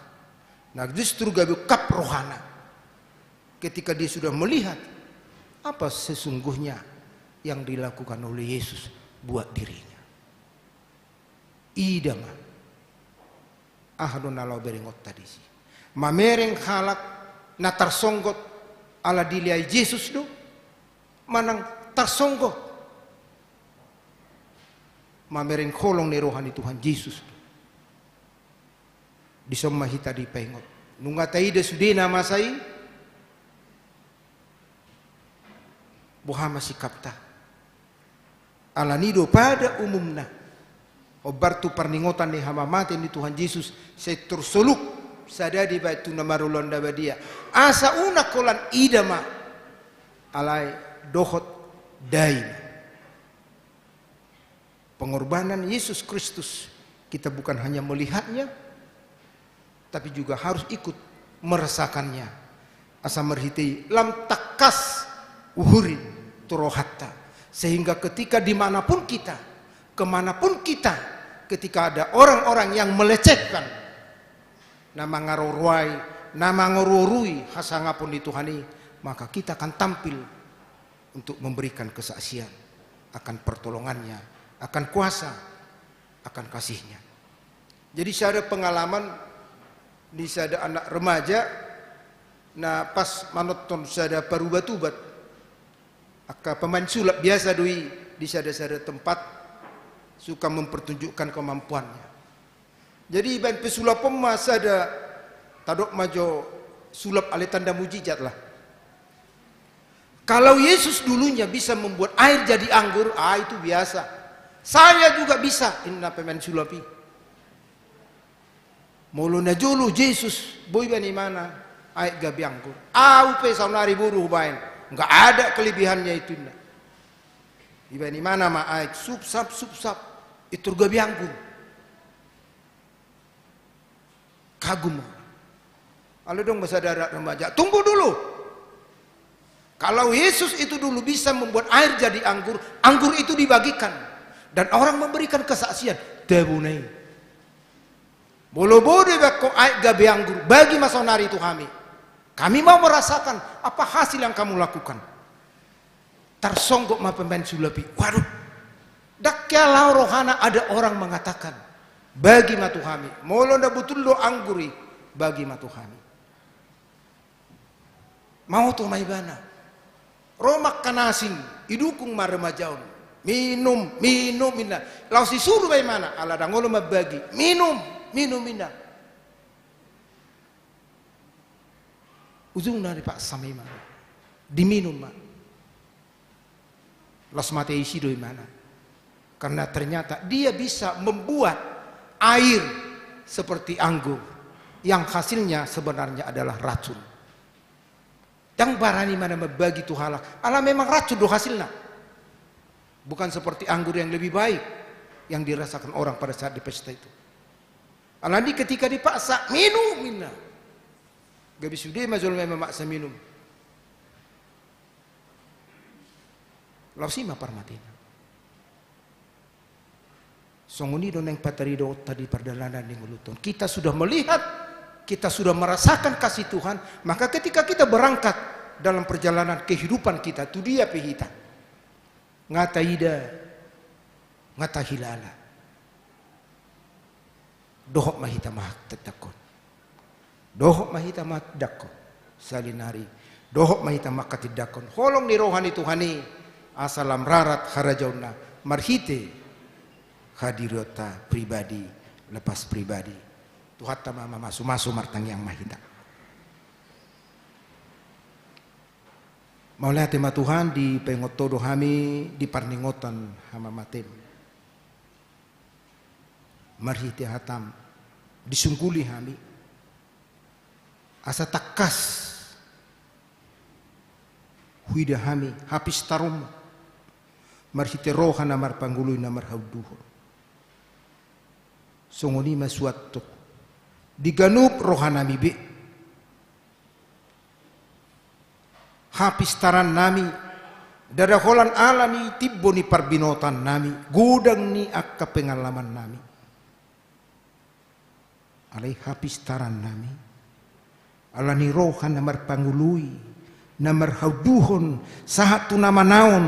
na justru gabe ungkap rohana ketika dia sudah melihat apa sesungguhnya yang dilakukan oleh Yesus buat dirinya. Ida ma. Aha do na laho berengonta disi? Mamereng halak na tarsonggot ala dilehon Jesus do? Manang tarsonggot mamereng holong ni roha ni Tuhan Jesus do? Dison ma hita dipaingot. Nunga taida sude na masa i, boha ma sikapta? Alani do pada umumna, hombar tu parningotan ni hamamate ni Tuhan Jesus, sai tor soluk sada dibaen tu na marulaon na badia. Asa unang holan ida ma, alai dohot dai ma. Pengorbanan Yesus Kristus, kita bukan hanya melihatnya, tapi juga harus ikut merasakannya. Asa marhite i lam tangkas uhuri tu rohanta. Sehingga ketika dimanapun kita, kemanapun kita, ketika ada orang-orang yang melecehkan, na mangaroruai, na mangoruorui hasangapon ni Tuhan i, maka kita akan tampil untuk memberikan kesaksian akan pertolongannya, akan kuasa, akan kasihnya. Jadi sada pengalaman di sada anak remaja na pas manonton sada parubat-ubat, angka pemain sulap biasa do i di sada-sada tempat suka mempertunjukkan kemampuannya. Jadi ibaen pesulap on ma sada, tadok ma jo sulap ale tanda mujizat lah. Kalau Yesus dulunya bisa membuat air jadi anggur, ah, itu biasa. Saya juga bisa, inna pemain sulap i. Molo na jolo Jesus boi baen imana aek gabe anggur, au pe saonari boru hubaen, nggak ada kelebihannya itu, inna. Dibaen imana ma aek, supsap, supsap, intor gabe anggur. Kagum. Alai adong ma sada anak remaja, tunggu dulu. Kalau Yesus itu dulu bisa membuat air jadi anggur, anggur itu dibagikan dan orang memberikan kesaksian. Tabona i. Molo boi do ibaen ho aek gabe anggur, bagi ma saonari tu hami. Kami mau merasakan apa hasil yang kamu lakukan. Tarsonggot ma pemain sulap i. Waduh. Ndang hea laho rohana ada orang mengatakan, bagi ma tu hami. Molo na botul do anggur i, bagi ma tu hami. Maoto ma ibana. Ro ma angka na asing, idukung ma remaja on. Minum, minum, inna. Laos isuru ma imana, ala ndang olo mambagi. Minum, minum, inna. Ujungna dipaksa ma imana. Diminum ma. Laos mate isi do imana. Karena ternyata dia bisa membuat air seperti anggur yang hasilnya sebenarnya adalah racun. Ndang barani imana mambagi tu halak. Ala memang racun do hasilna. Bukan seperti anggur yang lebih baik yang dirasakan orang pada saat di pesta itu. Alani ketika dipaksa, minum, inna. Gabe sude ma jolma i mamaksa minum. Laos i ma parmatena. Songon i do naeng pataridaonta di pardalanan ni ngolunta on. Kita sudah melihat Kita sudah merasakan kasih Tuhan, maka ketika kita berangkat dalam perjalanan kehidupan kita, tu dia pe hita, nga taida, nga tahilala. Dohot ma hita manghatindanghon. Dohot ma hita manghatindanghon. Saonari, dohot ma hita manghatindanghon holong ni roha ni Tuhan i, asa lam rarat harajaonna marhite hadirionta pribadi lepas pribadi. Tuhanta ma mamasumasu. Martangiang ma hita. Mauliate ma Tuhan, dipaingot Ho do hami di parningotan hamamatem. Marhite hataM disungguli hami, asa tangkas huida hami hapistaronMu marhite roha na marpanggului na marhaunduhon. Songon i ma suanton di ganup rohanami be, hapistarannami, ndada holan ala ni timbo ni parbinotoannami, godang ni angka pengalamannami. Alai hapistarannami, ala ni roha na marpanggului, na marhaunduhon, sahat tu na manaon.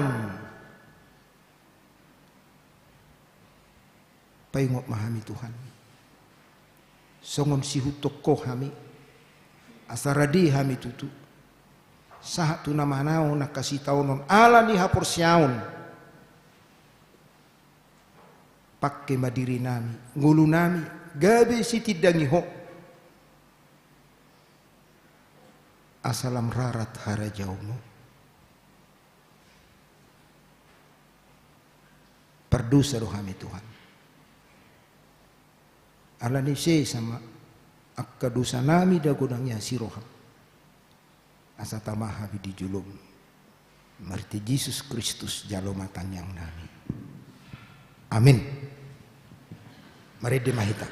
Paingot ma hami Tuhan. Songon sihuthon Ho hami, asa rade hami tutu sahat tu na manaon angka sitaonon ala ni haporseaon. Pangke ma dirinami, ngolunami, gabe sitindangi Ho, asa lam rarat harajaonMu. Pardosa do hami Tuhan. Ala ni i sesa ma angka dosanami, ndada godang i asi rohaM. Asa tama hami di joloM. Marhite Jesus Kristus jalo ma tangiangnami. Amin. Marende ma hita.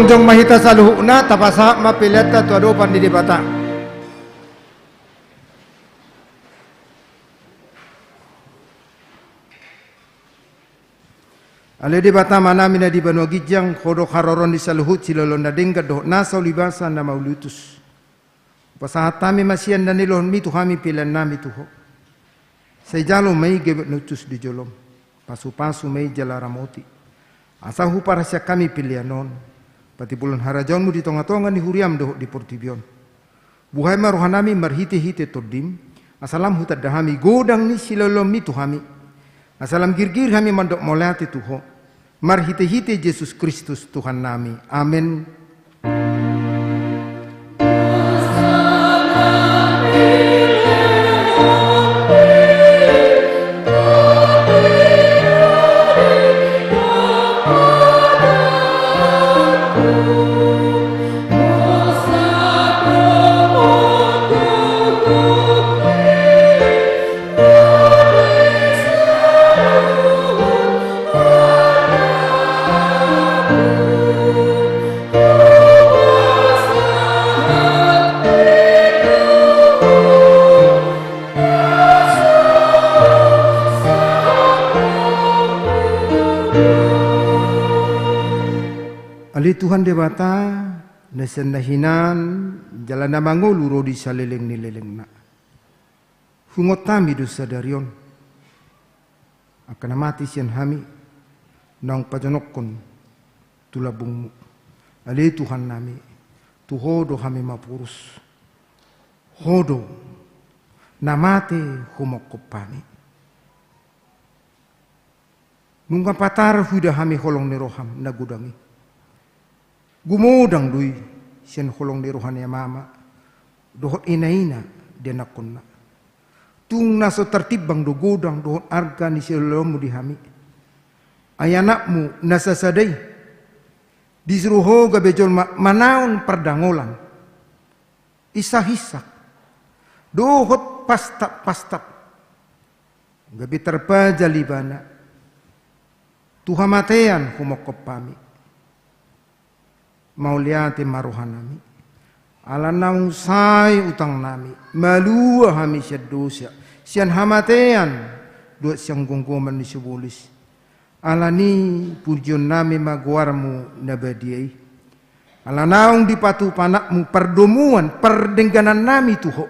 Jongjong ma hita saluhutna, tapasahat ma peleanta tu adopan ni Debata. Ale Debata Amanami na di banua ginjang, Ho do haroroan ni saluhut siloloan na denggan dohot nasa ulibasa na mauliutus. Hupasahat hami ma sian na nilehonMi tu hami peleannami tu Ho. Sai jalo ma i gabe na hushus di jolom. Pasupasu ma i jala ramoti. Asa huparhaseang hami pelean on. Patimbulhon harajaonMu di tongatonga ni huriaM dohot di portibi on. Buhai ma rohanami marhitehite TondiM, asa lam hutanda hami godang ni siloloanMi tu hami. Asa lam girgir hami mandok mauliate tu Ho. Marhitehite Jesus Kristus Tuhannami. Amen. Ale Tuhan Debata, na sian na hinan jala na mangolu ro di saleleng ni lelengna. Huingot hami do sadari on angka na mate sian hami, naung pajonokhon tu lambungMu. Ale Tuhannami, tu Ho do hami maporus. Ho do na mate humophop hami. Nunga patar huida hami holong ni rohaM na godang i. Gumodang do i sian holong ni roha ni amama dohot inaina di anakkonna. Tung na so tartimbang do godang dohot arga ni siloloanMu di hami. Ai AnakMu na sasada i disuru Ho gabe jolma manaon pardangolan, insakinsak dohot pastapastap, gabe tarpajal Ibana tu hamatean humophop hami. Mauliate ma rohanami ala naung sae utangnami, malua hami sian dosa, sian hamatean dohot sian gomgoman ni sibolis. Alani i pujionnami ma goarMu na badia i, ala naung dipatupa AnakMu pardomuan pardengganannami tu Ho.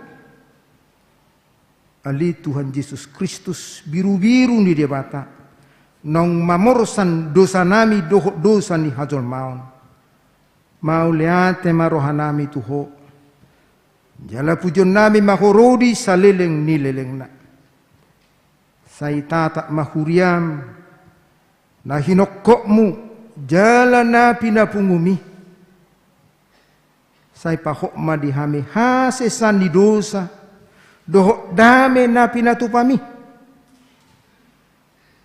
Ale Tuhan Jesus Kristus, birubiru ni Debata, naung mamorsan dosanami dohot dosa ni hajolmaon. Mauliate ma rohanami tu Ho, jala pujionnami ma Ho ro di saleleng ni lelengna. Sai tatap ma huriaM na hinongkopMu jala na pinapungum i. Sai pahot ma di hami hasesaan ni dosa dohot dame na pinatupami.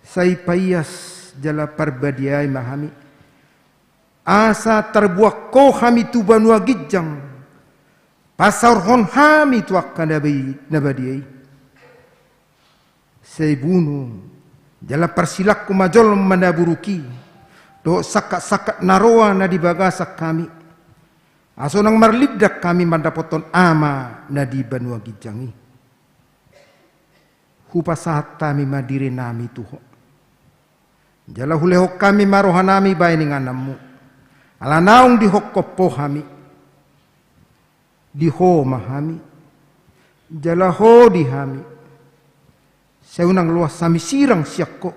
Sai paias jala parbadiai ma hami, asa tarbuang Ho hami tu banua ginjang, pasaorhon hami tu angka na bai-, na badia i. Sai bunu jala parsilangkon ma jolma na buruk i dohot sangkapsangkap na roa na di bagasan hami, asa unang marlindang hami mandapothon Ama na di banua ginjang i. Hupasahat hami ma dirinami tu Ho, jala hulehon hami ma rohanami bahen ingananMu, ala naung dihongkop Ho hami. Di Ho ma hami, jala Ho di hami. Sai unang loas hami sirang sian Ho.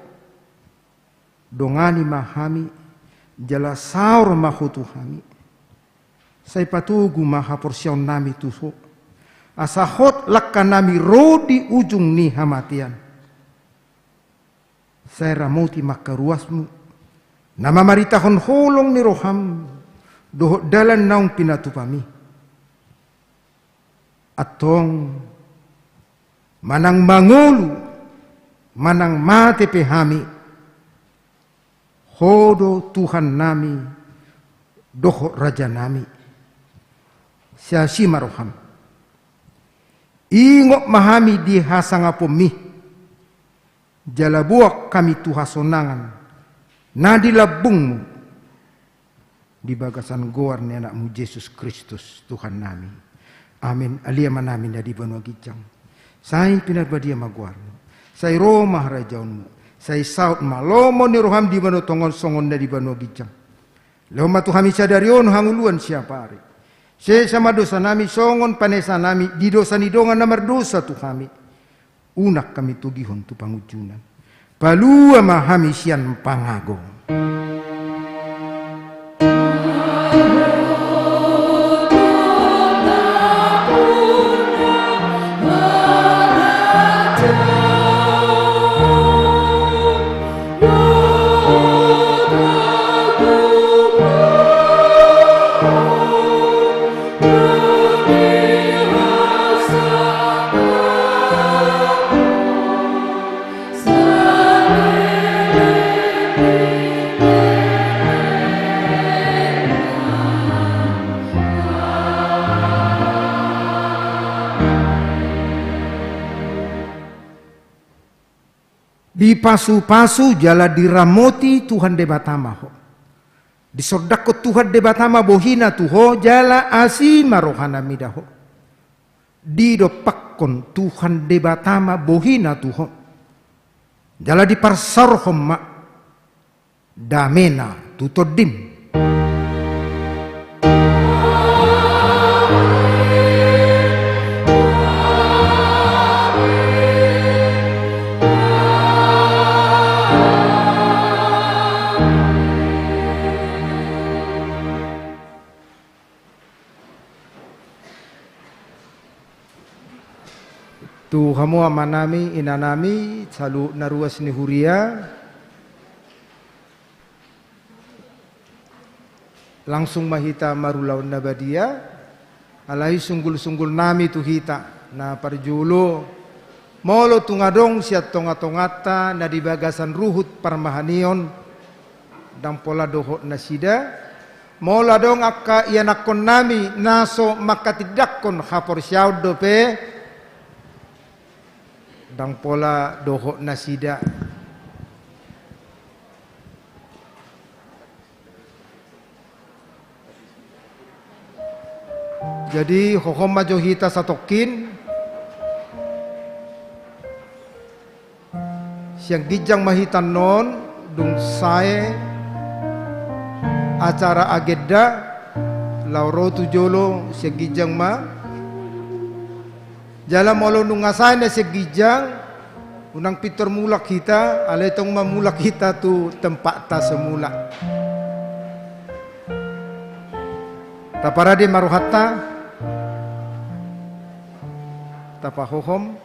Dongani ma hami, jala saor ma Ho tu hami. Sai patogu ma haporseaonnami tu Ho, asa hot langkanami ro di ujung ni hamatean. Sai ramoti ma angka ruasMu na mamaritahon holong ni rohaM dohot dalan naung pinatupami. Antong, manang mangolu manang mate pe hami, Ho do Tuhannami dohot Rajanami. Sai asi ma rohaM. Ingot ma hami di hasangaponMi, jala buang hami tu hasonangan na di lambungMu. di bagasan goar ni Anakmu Jesus Kristus, Tuhannami. Amen. Ale Amanami na di banua ginjang, sai pinarbadia ma goarmu. Sai ro ma harajaonmu. Sai saut ma lomo ni roham di banua tonga on songon na di banua ginjang. Lehon ma tu hami sadari on hangoluan siapari. Sesa ma dosanami songon panesanami di dosa ni dongan na mardosa tu hami. Unang hami togihon tu pangunjunan. Palua ma hami sian pangago. Dipasupasu jala diramoti Tuhan Debata ma ho. Disondangkon Tuhan Debata ma bohina tu ho jala asi ma rohana mida ho. Didompakkon Tuhan Debata ma bohina tu ho. Jala diparsaorhon ma damena tu tondim. Tu hamu amanami, inanami, saluhut na ruas ni huria, langsung ma hita marulaon na badia, alai sunggulsunggulnami tu hita, na parjolo, molo tung adong sian tongatonganta na di bagasan ruhut parmahanion, ndang pola dohot nasida, molo adong angka ianakkonnami na so mangkatindangkon haporseaon dope, ndang pola dohot nasida. Jadi, hohom ma jo hita satongkin. Sian ginjang ma hita annon, dung sae acara agenda, laho ro tu jolo sian ginjang ma. Jala molo nunga sae na sian ginjang, unang pintor mulak hita, alai tong ma mulak hita tu tempatta semula. Taparade ma rohanta, tapahohom.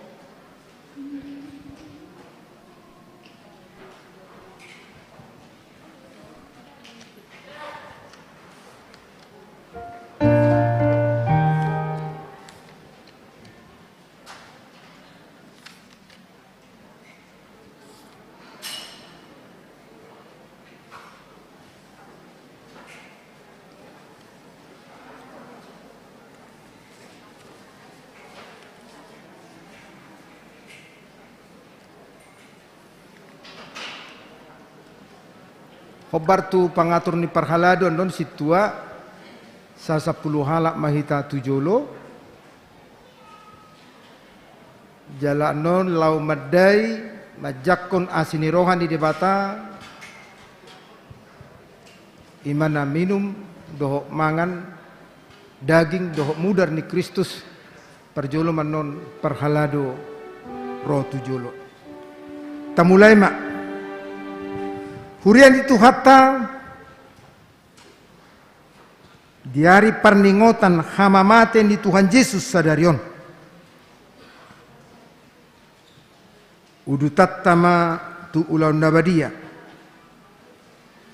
Hombar tu pangatur ni parhalado annon sintua, sasampulu halak ma hita tu jolo. Jala annon laho mandai manjangkon asi ni roha ni Debata, i ma na minum dohot mangan daging dohot mudar ni Kristus. Parjolo ma annon parhalado ro tu jolo. Tamulai ma. Huria ni Tuhanta, di ari parningotan hamamate ni Tuhan Jesus sadari on, udutanta ma tu ulaon na badia.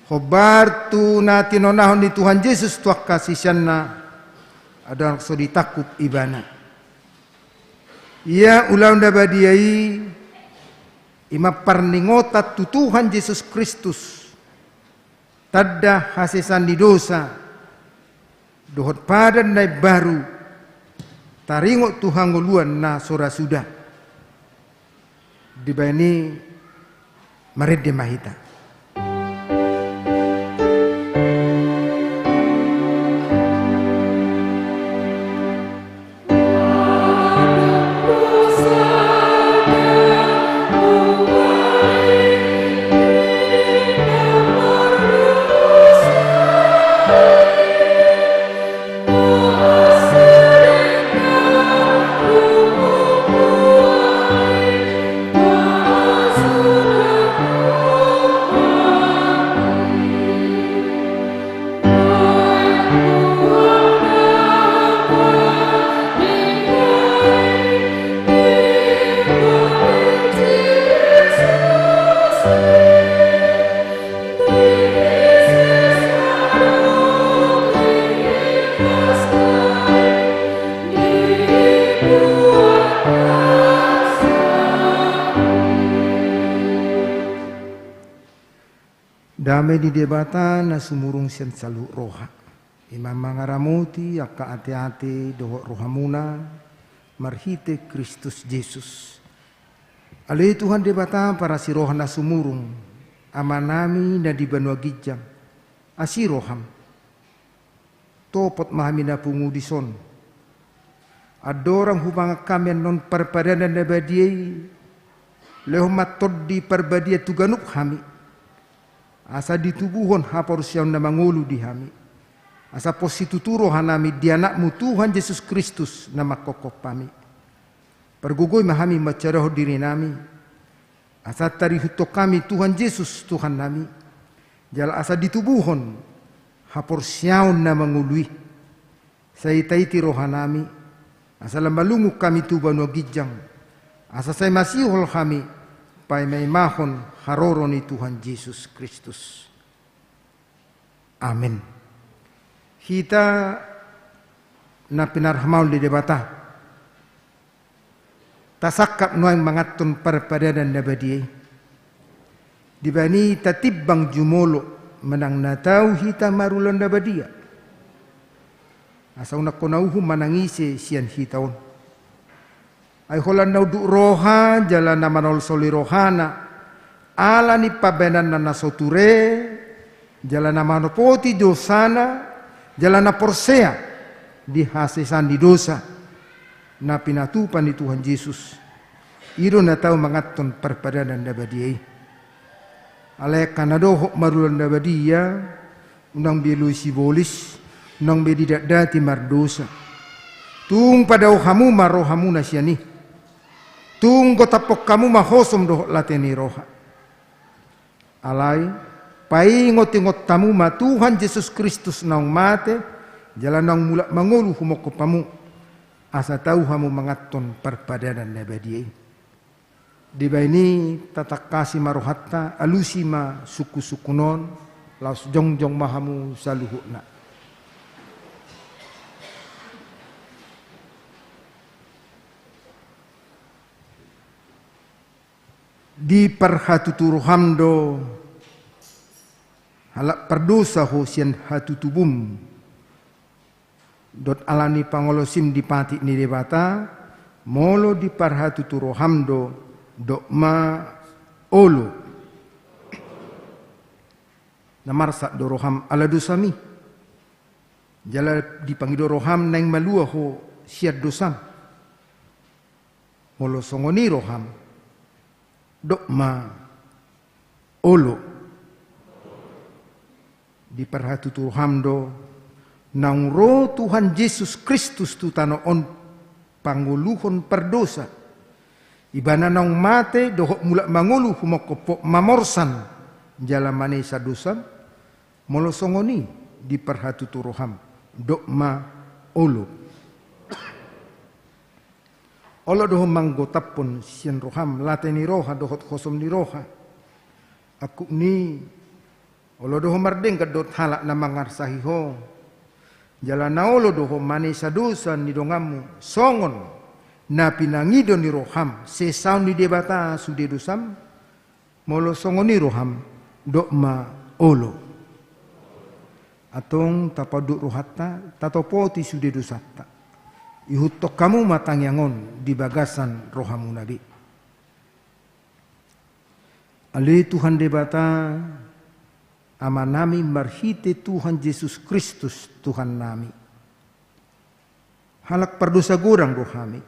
Hombar tu na tinonahon ni Tuhan Jesus tu angka siseanna, adong so ditangkup ibana. Ia ulaon na badia i, i ma parningotan tu Tuhan Jesus Kristus, tanda hasesaan ni dosa, dohot padan na imbaru, taringot tu hangoluan na so ra suda. Dibahen i marende ma hita. Dame ni Debata na sumurung sian saluhut roha, i ma mangaramoti angka ateate dohot rohamuna marhite Kristus Jesus. Ale Tuhan Debata parasi roha na sumurung, Amanami na di banua ginjang, asi roham. Topot ma hami na pungu dison. Andorang humangan hami annon parpadanan na badia i, lehon ma Tondi Parbadia tu ganup hami, asa ditubuhon haporseaon na mangolu di hami, asa pos situtu rohanami di Anakmu Tuhan Jesus Kristus na mangkophop hami. Pargogoi ma hami mansadahon dirinami, asa tarihuthon hami Tuhan Jesus Tuhannami, jala asa ditubuhon haporseaon na mangolu i. Sai taiti rohanami, asa lam malungun hami tu banua ginjang, asa sai masihol hami paimaimahon haroro ni Tuhan Jesus Kristus. Amen. Hita na pinarhahaon ni Debata, tasangkap nuaeng manganhon parpadanan na badia i. Dibaen i tatimbang jumolo manang na tau hita marulaon na badia. Asa unang hona uhum manang ise sian hita on. Ai holan na unduk roha jala na manolsoli rohana ala ni pambahenanna na so ture, jala na manopoti dosana, jala na porsea di hasesaan ni dosa na pinatupa ni Tuhan Jesus. I do na tau manganhon parpadanan na badia i. Alai angka na dohot marulaon na badia, unang be loi sibolis, unang be didatdati mardosa. Tung padao hamu ma rohamuna sian i. Tung gotaphon hamu ma hosom dohot late ni roha. Alai, paingotingot hamu ma Tuhan Jesus Kristus naung mate, jala naung mulak mangolu humongkop hamu, asa tau hamu manganhon parpadanan na badia i. Dibaen i tatangkasi ma rohanta, alusi ma sungkunsungkun on, laos jongjong ma hamu saluhutna. Diparhatutu roham do, halak pardosa ho sian hatutubum, dohot ala ni pangolosim di patik ni Debata, molo diparhatutu roham do, dok ma olo. Na marsak do roham ala dosam i. Jala dipangido roham naeng malua ho sian dosam. Molo songon i roham, dok ma olo. Diparhatutu roham do, naung ro Tuhan Jesus Kristus tu tano on pangoluhon pardosa. Ibana naung mate dohot mulak mangolu humongkop ho mamorsan jala manesa dosam. Molo songon i diparhatutu roham, dok ma olo. Olo do ho manggotaphon sian roham late ni roha dohot hosom ni roha. Angkup ni, olo do ho mardenggan dohot halak na mangarsahi ho. Jala na olo do ho manesa dosa ni donganmu songon na pinangido ni roham sesaon ni Debata sude dosam. Molo songon i roham, dok ma olo. Antong tapaunduk rohanta, tatopoti sude dosanta. Ihuthon hamu ma tangiang on di bagasan rohamuna be. Ale Tuhan Debata, Amanami marhite Tuhan Jesus Kristus Tuhannami. Halak pardosa godang do hami.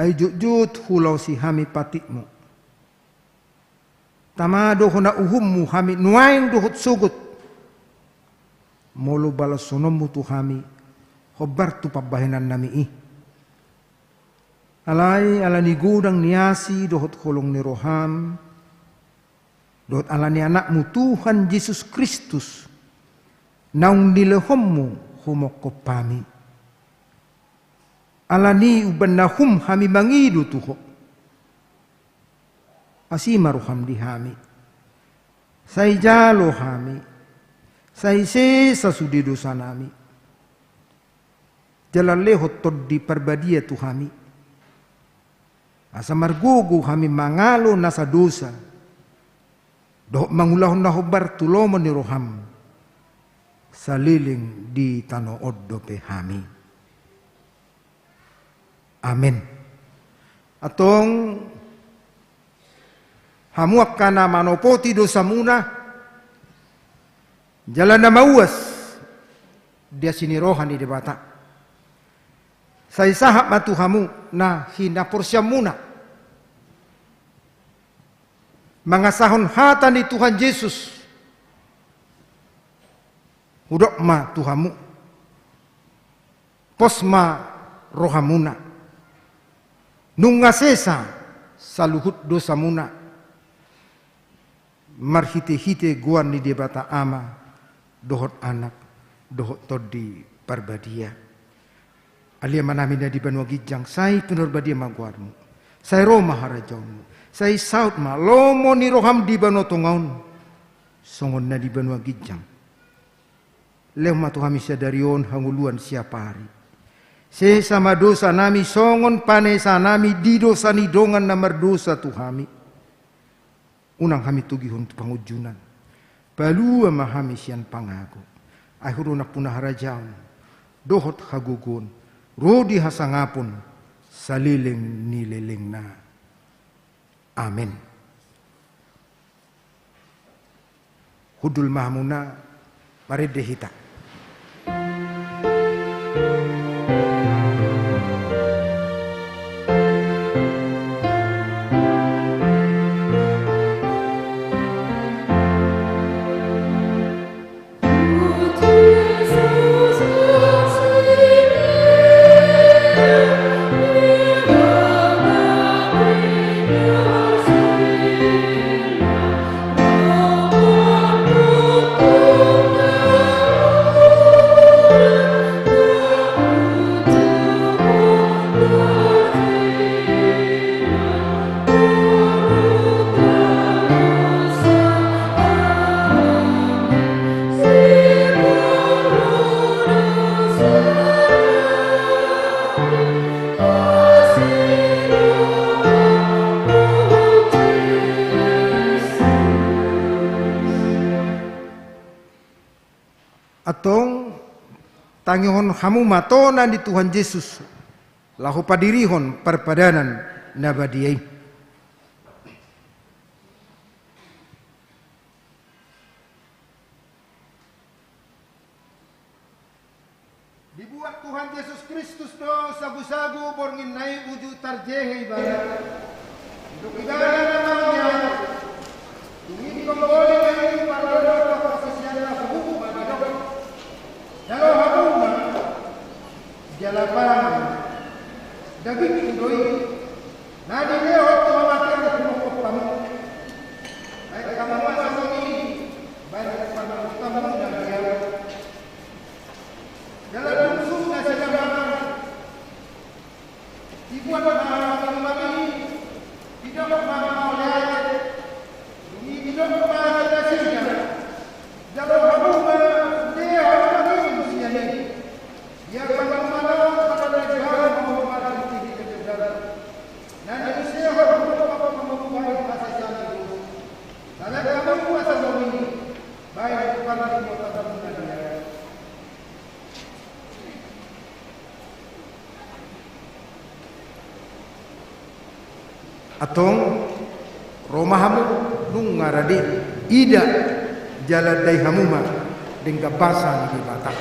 Ai jotjot hulaosi hami patikmu. Tama do hona uhummu hami nuaeng dohot sogot. Molo balashononmu tu hami, hombar tu pambahenannami i. Alai ala ni godang ni asi dohot holong ni roham, dohot ala ni Anakmu Tuhan Jesus Kristus, naung nilehonmu humongkop hami. Ala ni umbahen na hum hami mangido tu Ho. Asi ma roham di hami. Sai jalo hami. Sai sesa sude dosanami. Jala lehon Tondi Parbadia tu hami. Asa margogo hami mangalo nasa dosa. dohot mangulahon na hombar tu lomo ni roham, saleleng di tano on dope hami. Amen. Antong hamu angka na manopoti dosamuna, jala na mauas di asi ni roha ni Debata, sai sahat ma tu hamu na hinaporseaonmuna, mangasahon hata ni Tuhan Jesus. Hudok ma tu hamu, pos ma rohamuna, nunga sesa saluhut dosamuna, marhitehite goar ni Debata Ama, dohot Anak, dohot Tondi Parbadia. Ale Amanami na di banua ginjang, sai pinarbadia ma goarmu. Sai ro ma harajaonmu. Sai saut ma lomo ni roham di banua tonga on, songon na di banua ginjang. Lehon ma tu hami sadari on hangoluan siapari. Sesa ma dosanami songon panesanami di dosa ni dongan na mardosa tu hami. Unang hami togihon tu pangunjunan. Palua ma hami sian pangago. Ai Ho do nampuna harajaon dohot hagogoon, ro di hasangapon, saleleng ni lelengna. Amen. Hundul ma hamuna, marende hita. Antong tangihon hamu ma tona ni Tuhan Jesus, laho padirihon parpadanan na badia i. Dibuat Tuhan Jesus Kristus do sagusagu borngin na i uju tarjehe ibana. Didok ibana na mauliate, dung i didok ma i, parrohahon ma parsisianna, huhut ma didok: Jalo hamu ma, jala pangan, dagingku do i, na dilehon tu hamu, huboan hamu. Baen hamu ma songon i, baen panguhutamuna di ahu. Jala dung dung nasida mangan, dibuat ma hamu ma i, didok ma mauliate, dung i didok ma tu nasida: Jalo hamu ma, lehon hamu ma sian i. Ia panguhutan on, padalan hamu ma marhitehite dosa, na niusehon hamu ma pangubur ni hasesaan ni dosa. Jala hamu ma songon i, baen panguhutamuna di ahu. Antong ro ma hamu, nunga rade, ida jala dai hamu ma denggan basa ni Debata.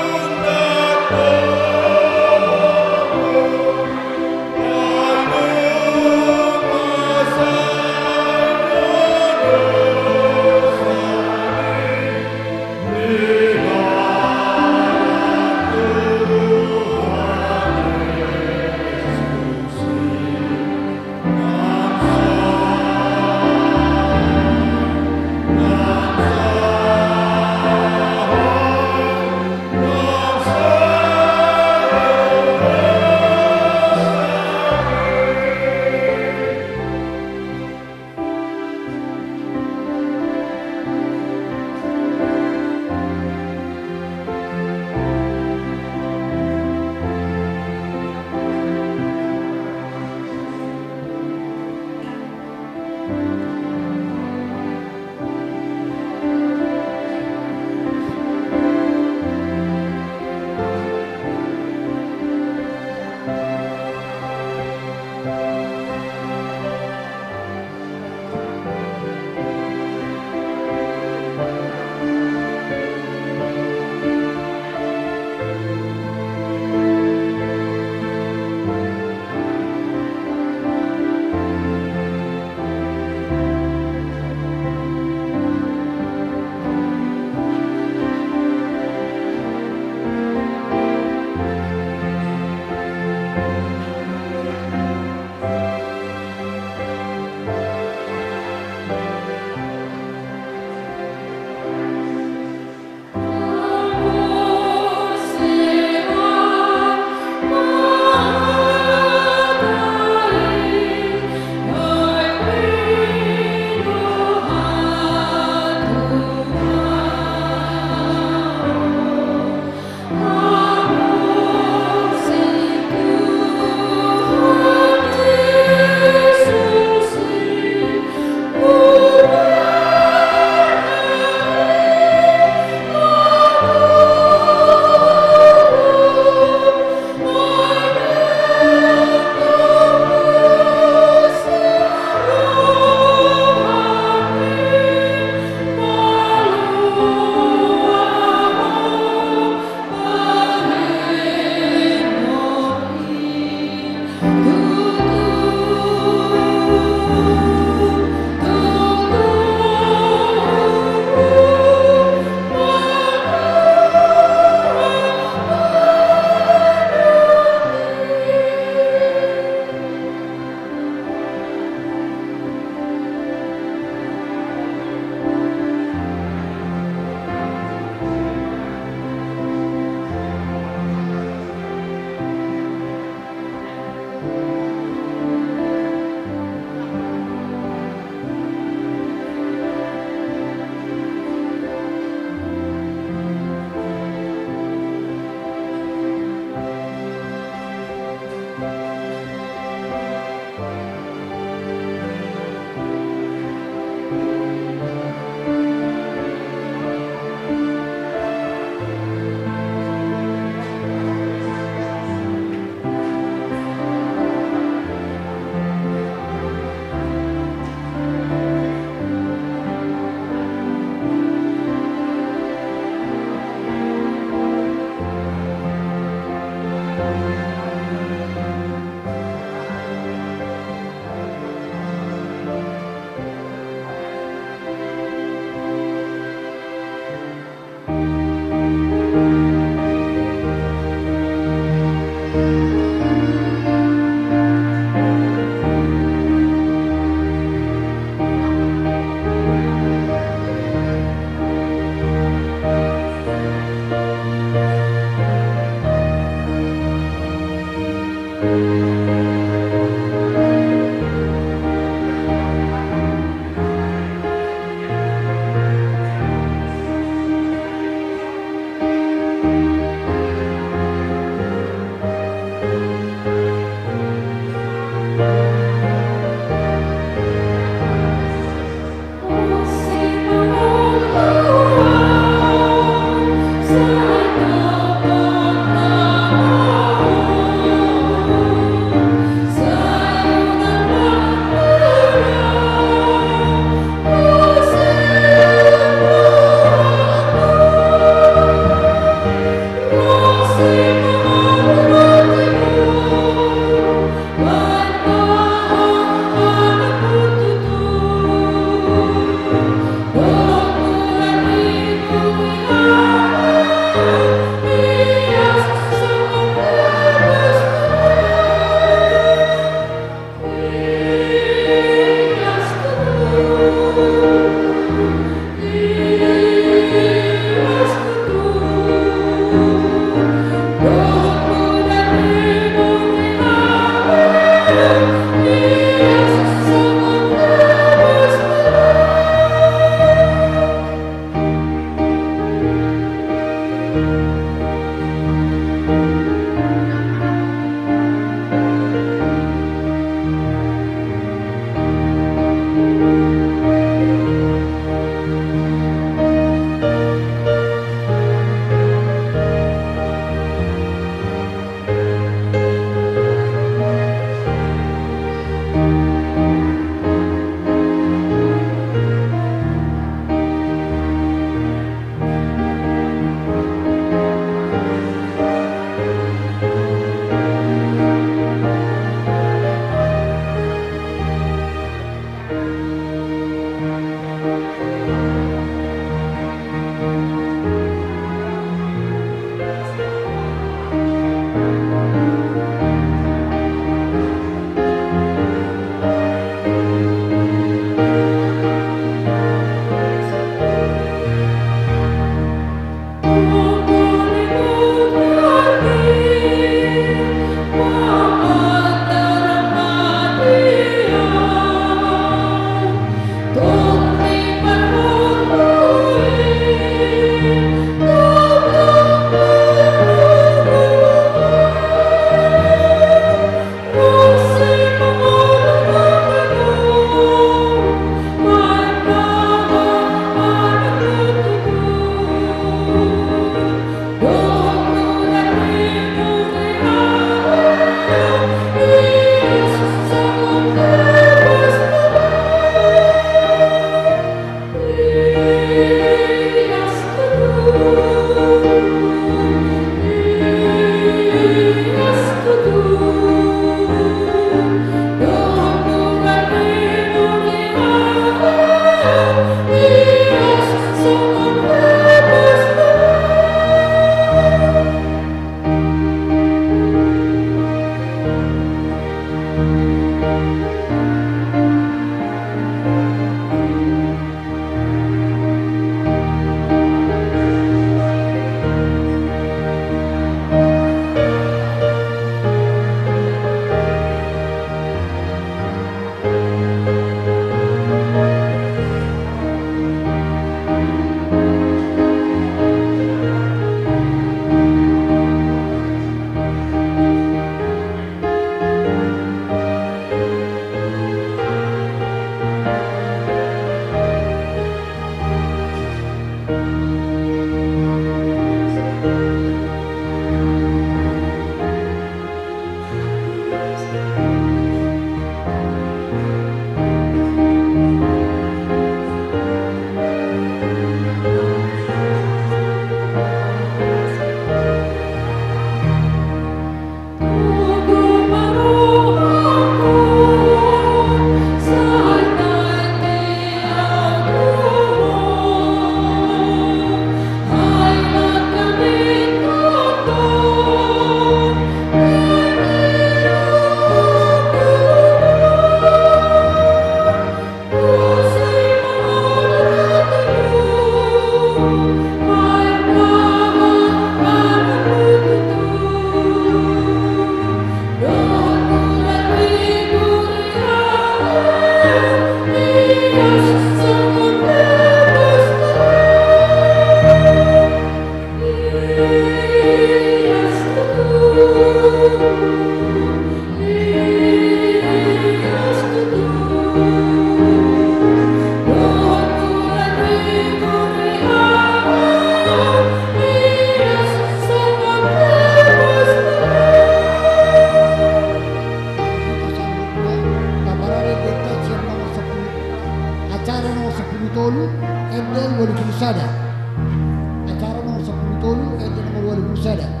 Sada.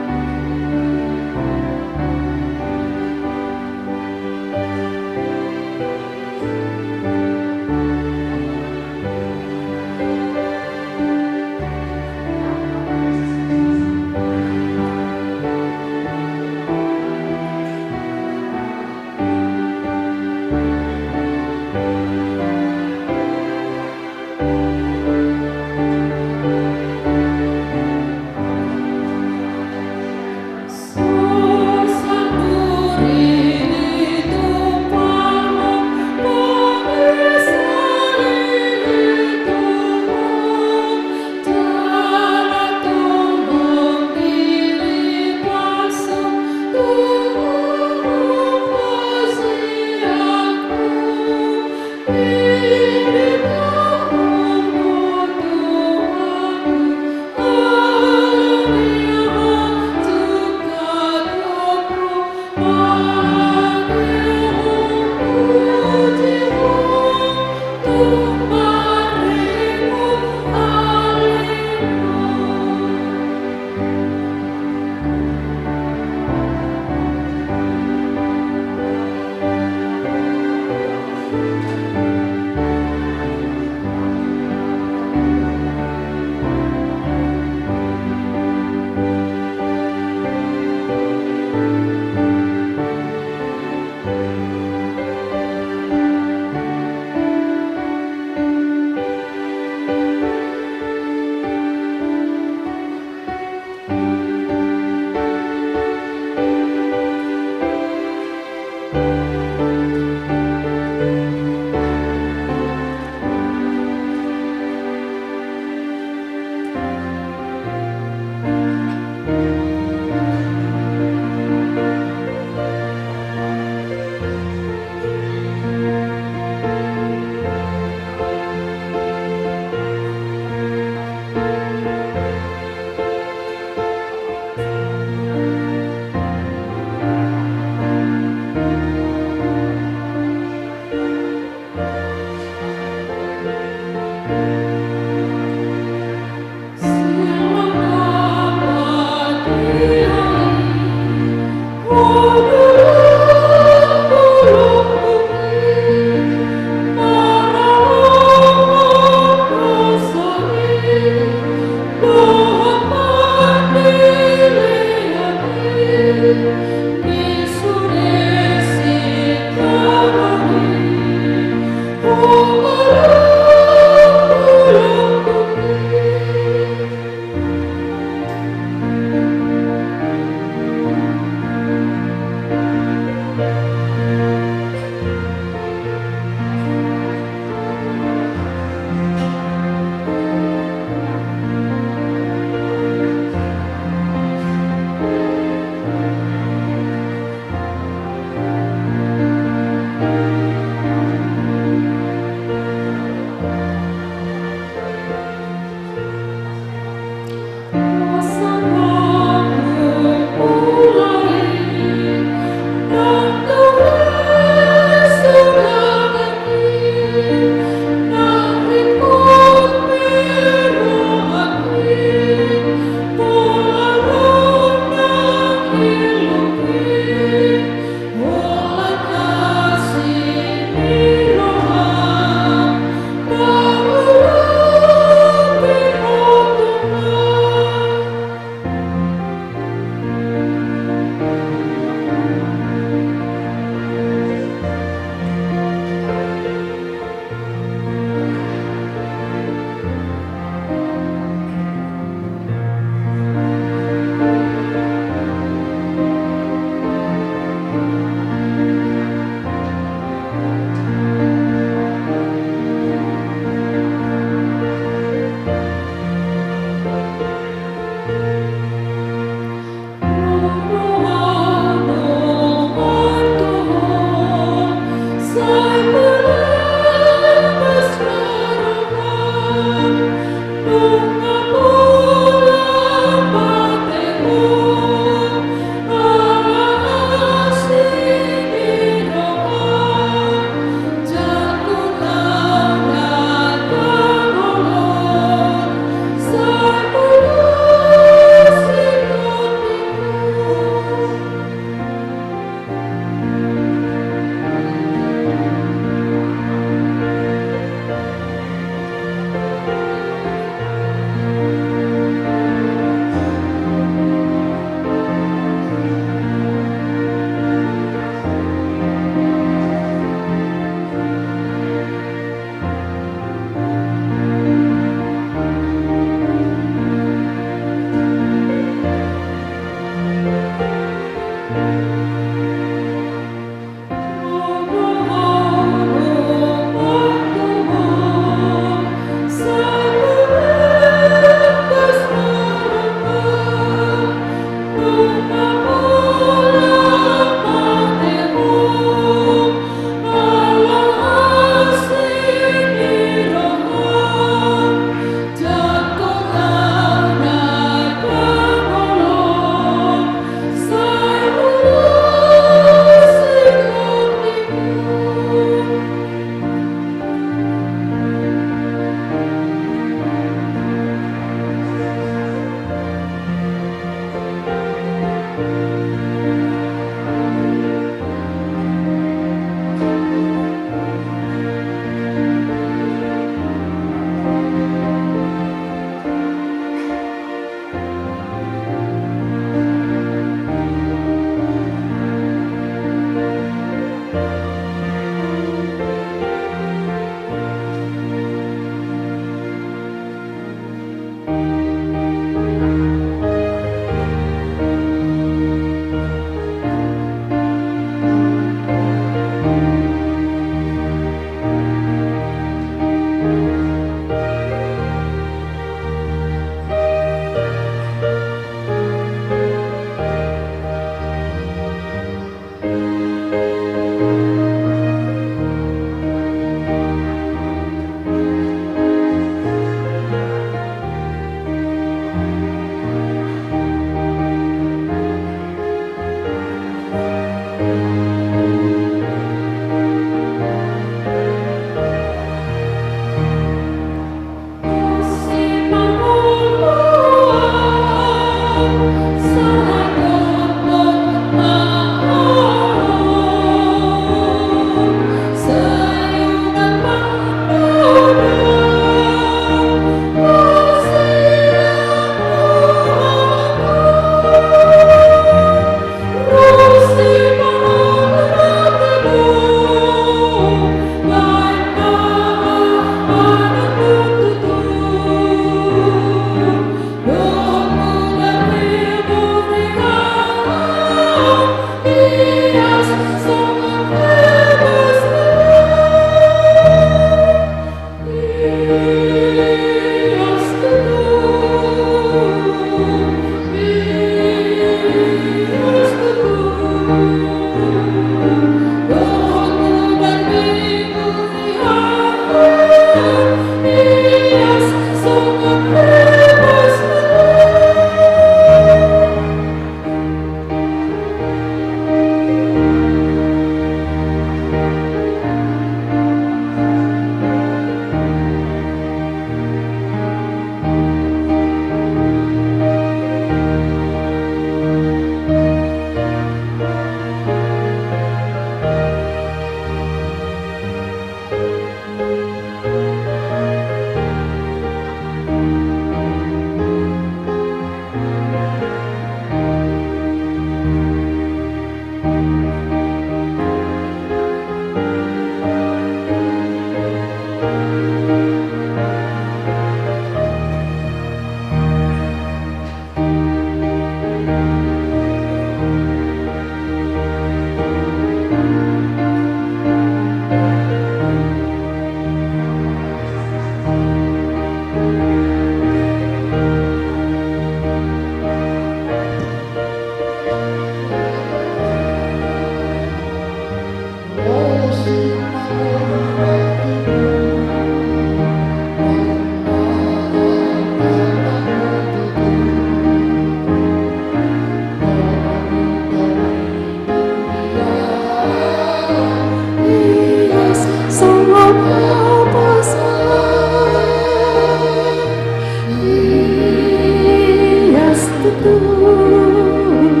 Tuhan,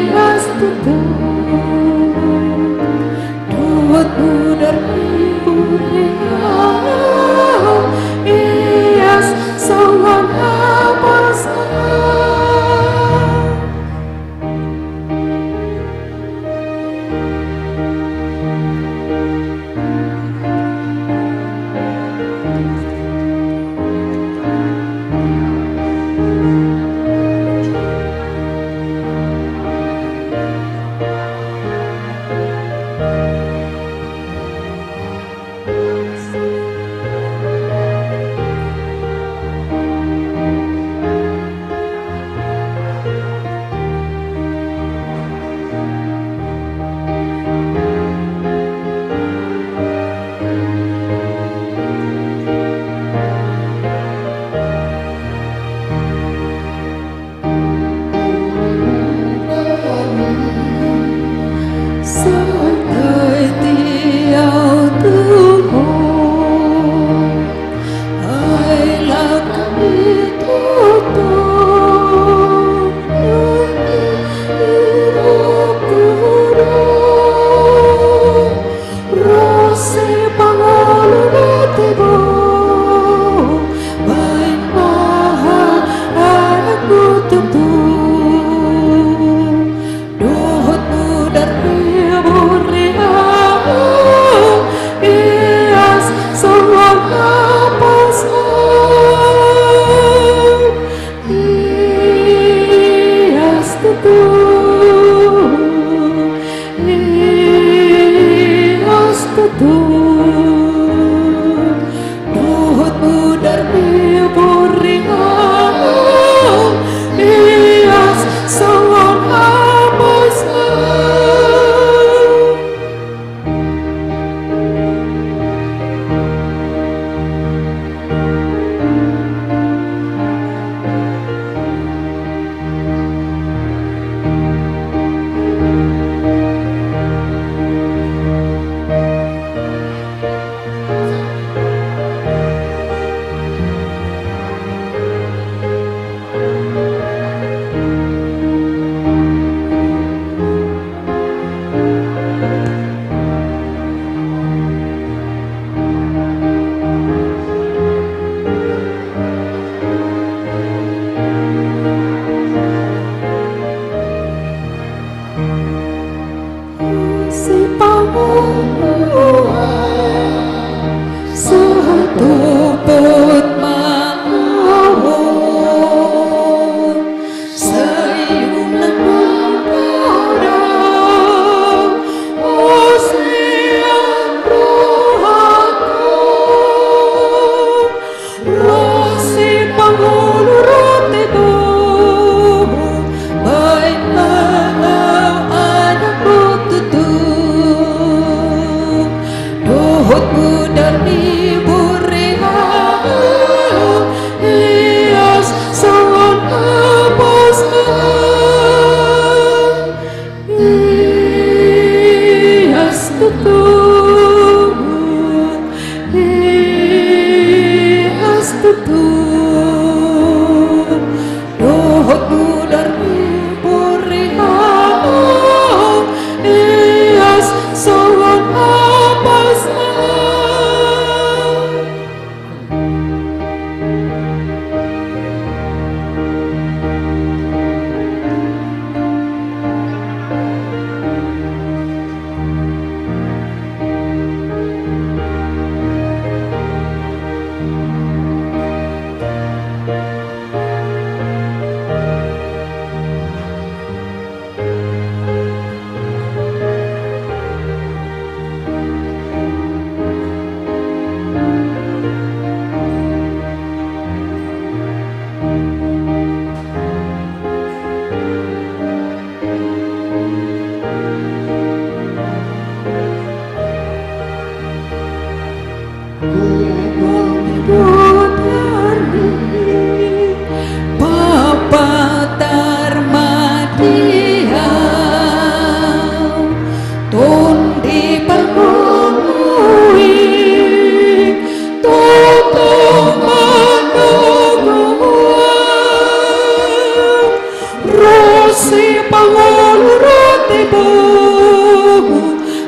ias tutu, duat mudar ibu, ias songon apasa.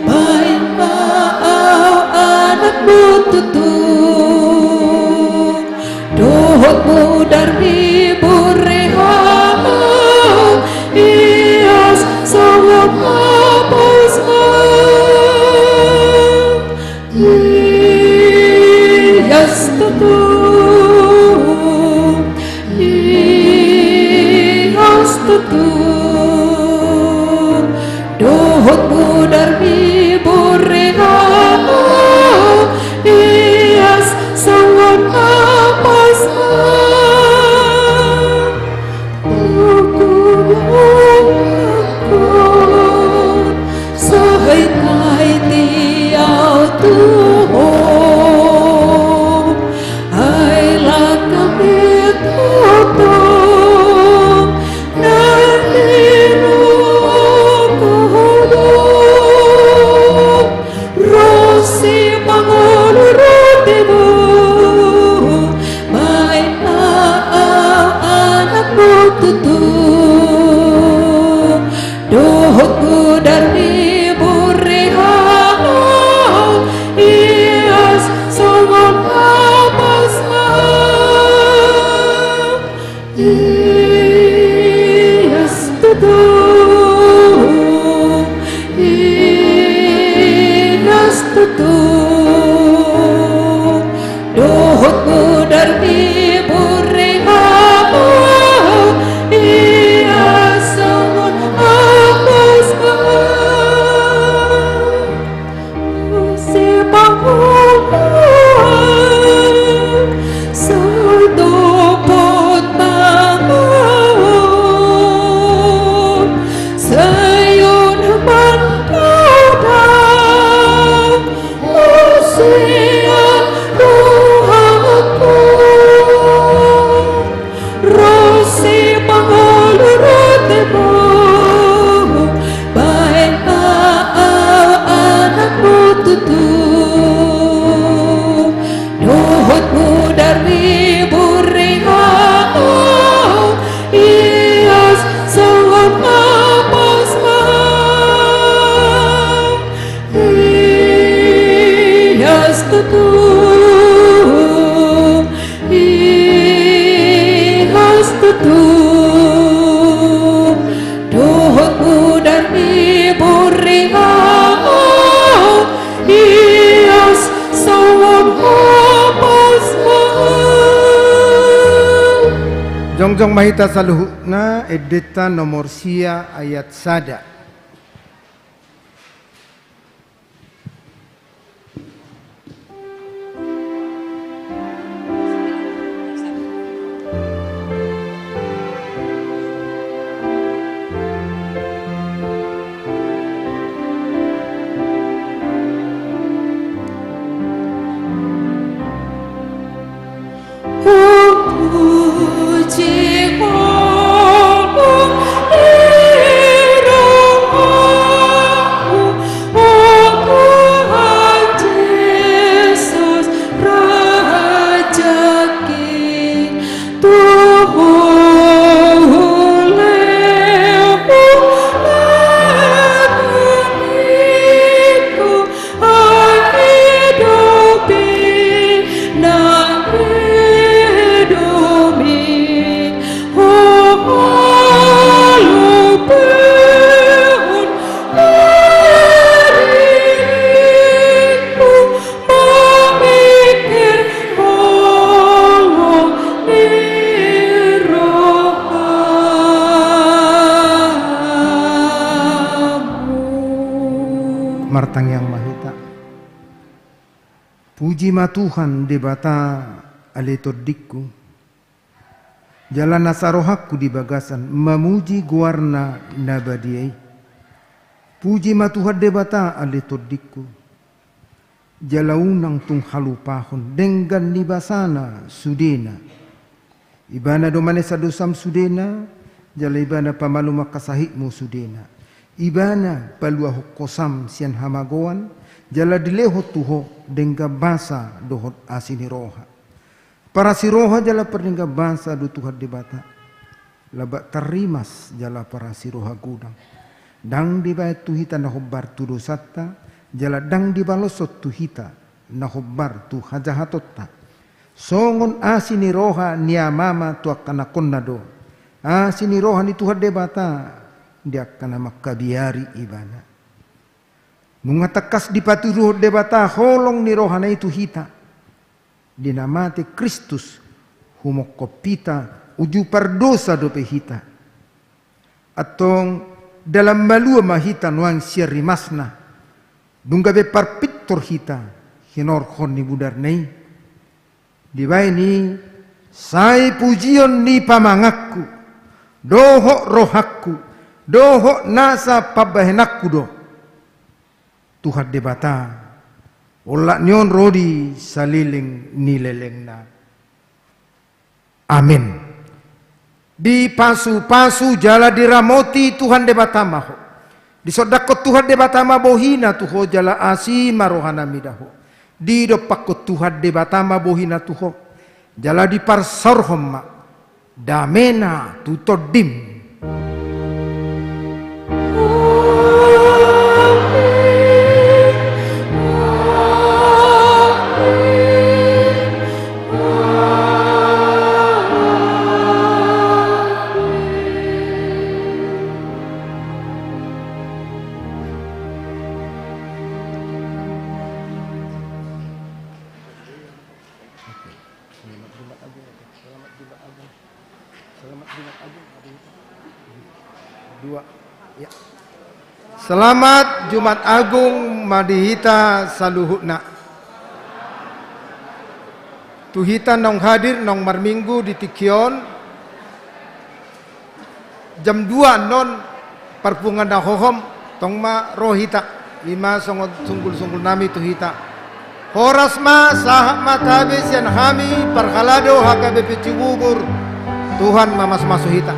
Baen ma au anakmu tutu, dohot mudar ni burehang, ias songon hapas ma. Ias tutu, ias tutu, dohot mudar ni burehang, ias songon hapas ma. Sai taiti au tu ho, ai langkami tongtong na niuruhon ho do. Ro sipangolu roti mu, baen ma au anakmu tutu, dohot mudar ni burehang, ias songon hapas ma. Ias tutu, ias tutu, dohot mudar ni burehang, ias songon hapas ma. Sipangolu, sai topot ma au, sai unang mandao au sian rohangku. Ro sipangolu roti mu, baen ma au anakmu tutu, dohot mudar ni burehang, ias songon hapas ma. Ias tutu, ias tutu, dohot mudar ni burehang, ias songon hapas ma. Jongjong ma hita saluhutna, Endenta nomor sia ayat sada. Martangiang ma hita. Puji ma Tuhan Debata ale tondingku, jala nasa rohangku di bagasan mamuji goarna na badia i. Puji ma Tuhan Debata ale tondingku, jala unang tung halupahon denggan ni basana sudena. Ibana do manesa dosam sudena, jala Ibana pamalum angka sahitmu sudena. Ibana paluahon hosam sian hamagoan, jala dilehon tu ho denggan basa dohot asi ni roha. Parasi roha jala pardenggan basa do Tuhan Debata. Laba tarrimas jala parasi roha godang. Ndang dibaen tu hita na hombar tu dosanta, jala ndang dibaloshon tu hita na hombar tu hajahatonta. Songon asi ni roha ni amama tu angka anakhonna do asi ni roha ni Tuhan Debata di angka na mangkabiari ibana. Nunga tangkas dipatuduhon Debata holong ni rohana i tu hita. Di na mate Kristus, humongkop hita, uju pardosa dope hita. Antong, dalan malua ma hita nuaeng sian rimasna, dung gabe parpintor hita, hinorhon ni mudarna i. Dibaen i, sai pujion ni pamanganku, dohot rohangku, dohot nasa pambahenanku do. Tuhan Debata, olat ni on ro di saleleng ni lelengna. Amen. Dipasupasu jala diramoti Tuhan Debata ma ho. Disondangkon Tuhan Debata ma bohina tu ho jala asi ma rohana mida ho. Didompakkon Tuhan Debata ma bohina tu ho. Jala diparsaorhon ma damena tu tondim. Selamat Jumat Agung. Selamat Jumat Agung. Selamat Jumat Agung. Dua. Ya. Selamat Jumat Agung ma di hita saluhutna. Tu hita naung hadir, naung marminggu di tingki on. Jam dua annon parpunguan na hohom, tong ma ro hita, i ma songon sunggul-sunggul nami tu hita. Horas ma, sahat ma tabe sian hami, parhalado H K B P Cibubur, Tuhan mamasu-masu hita.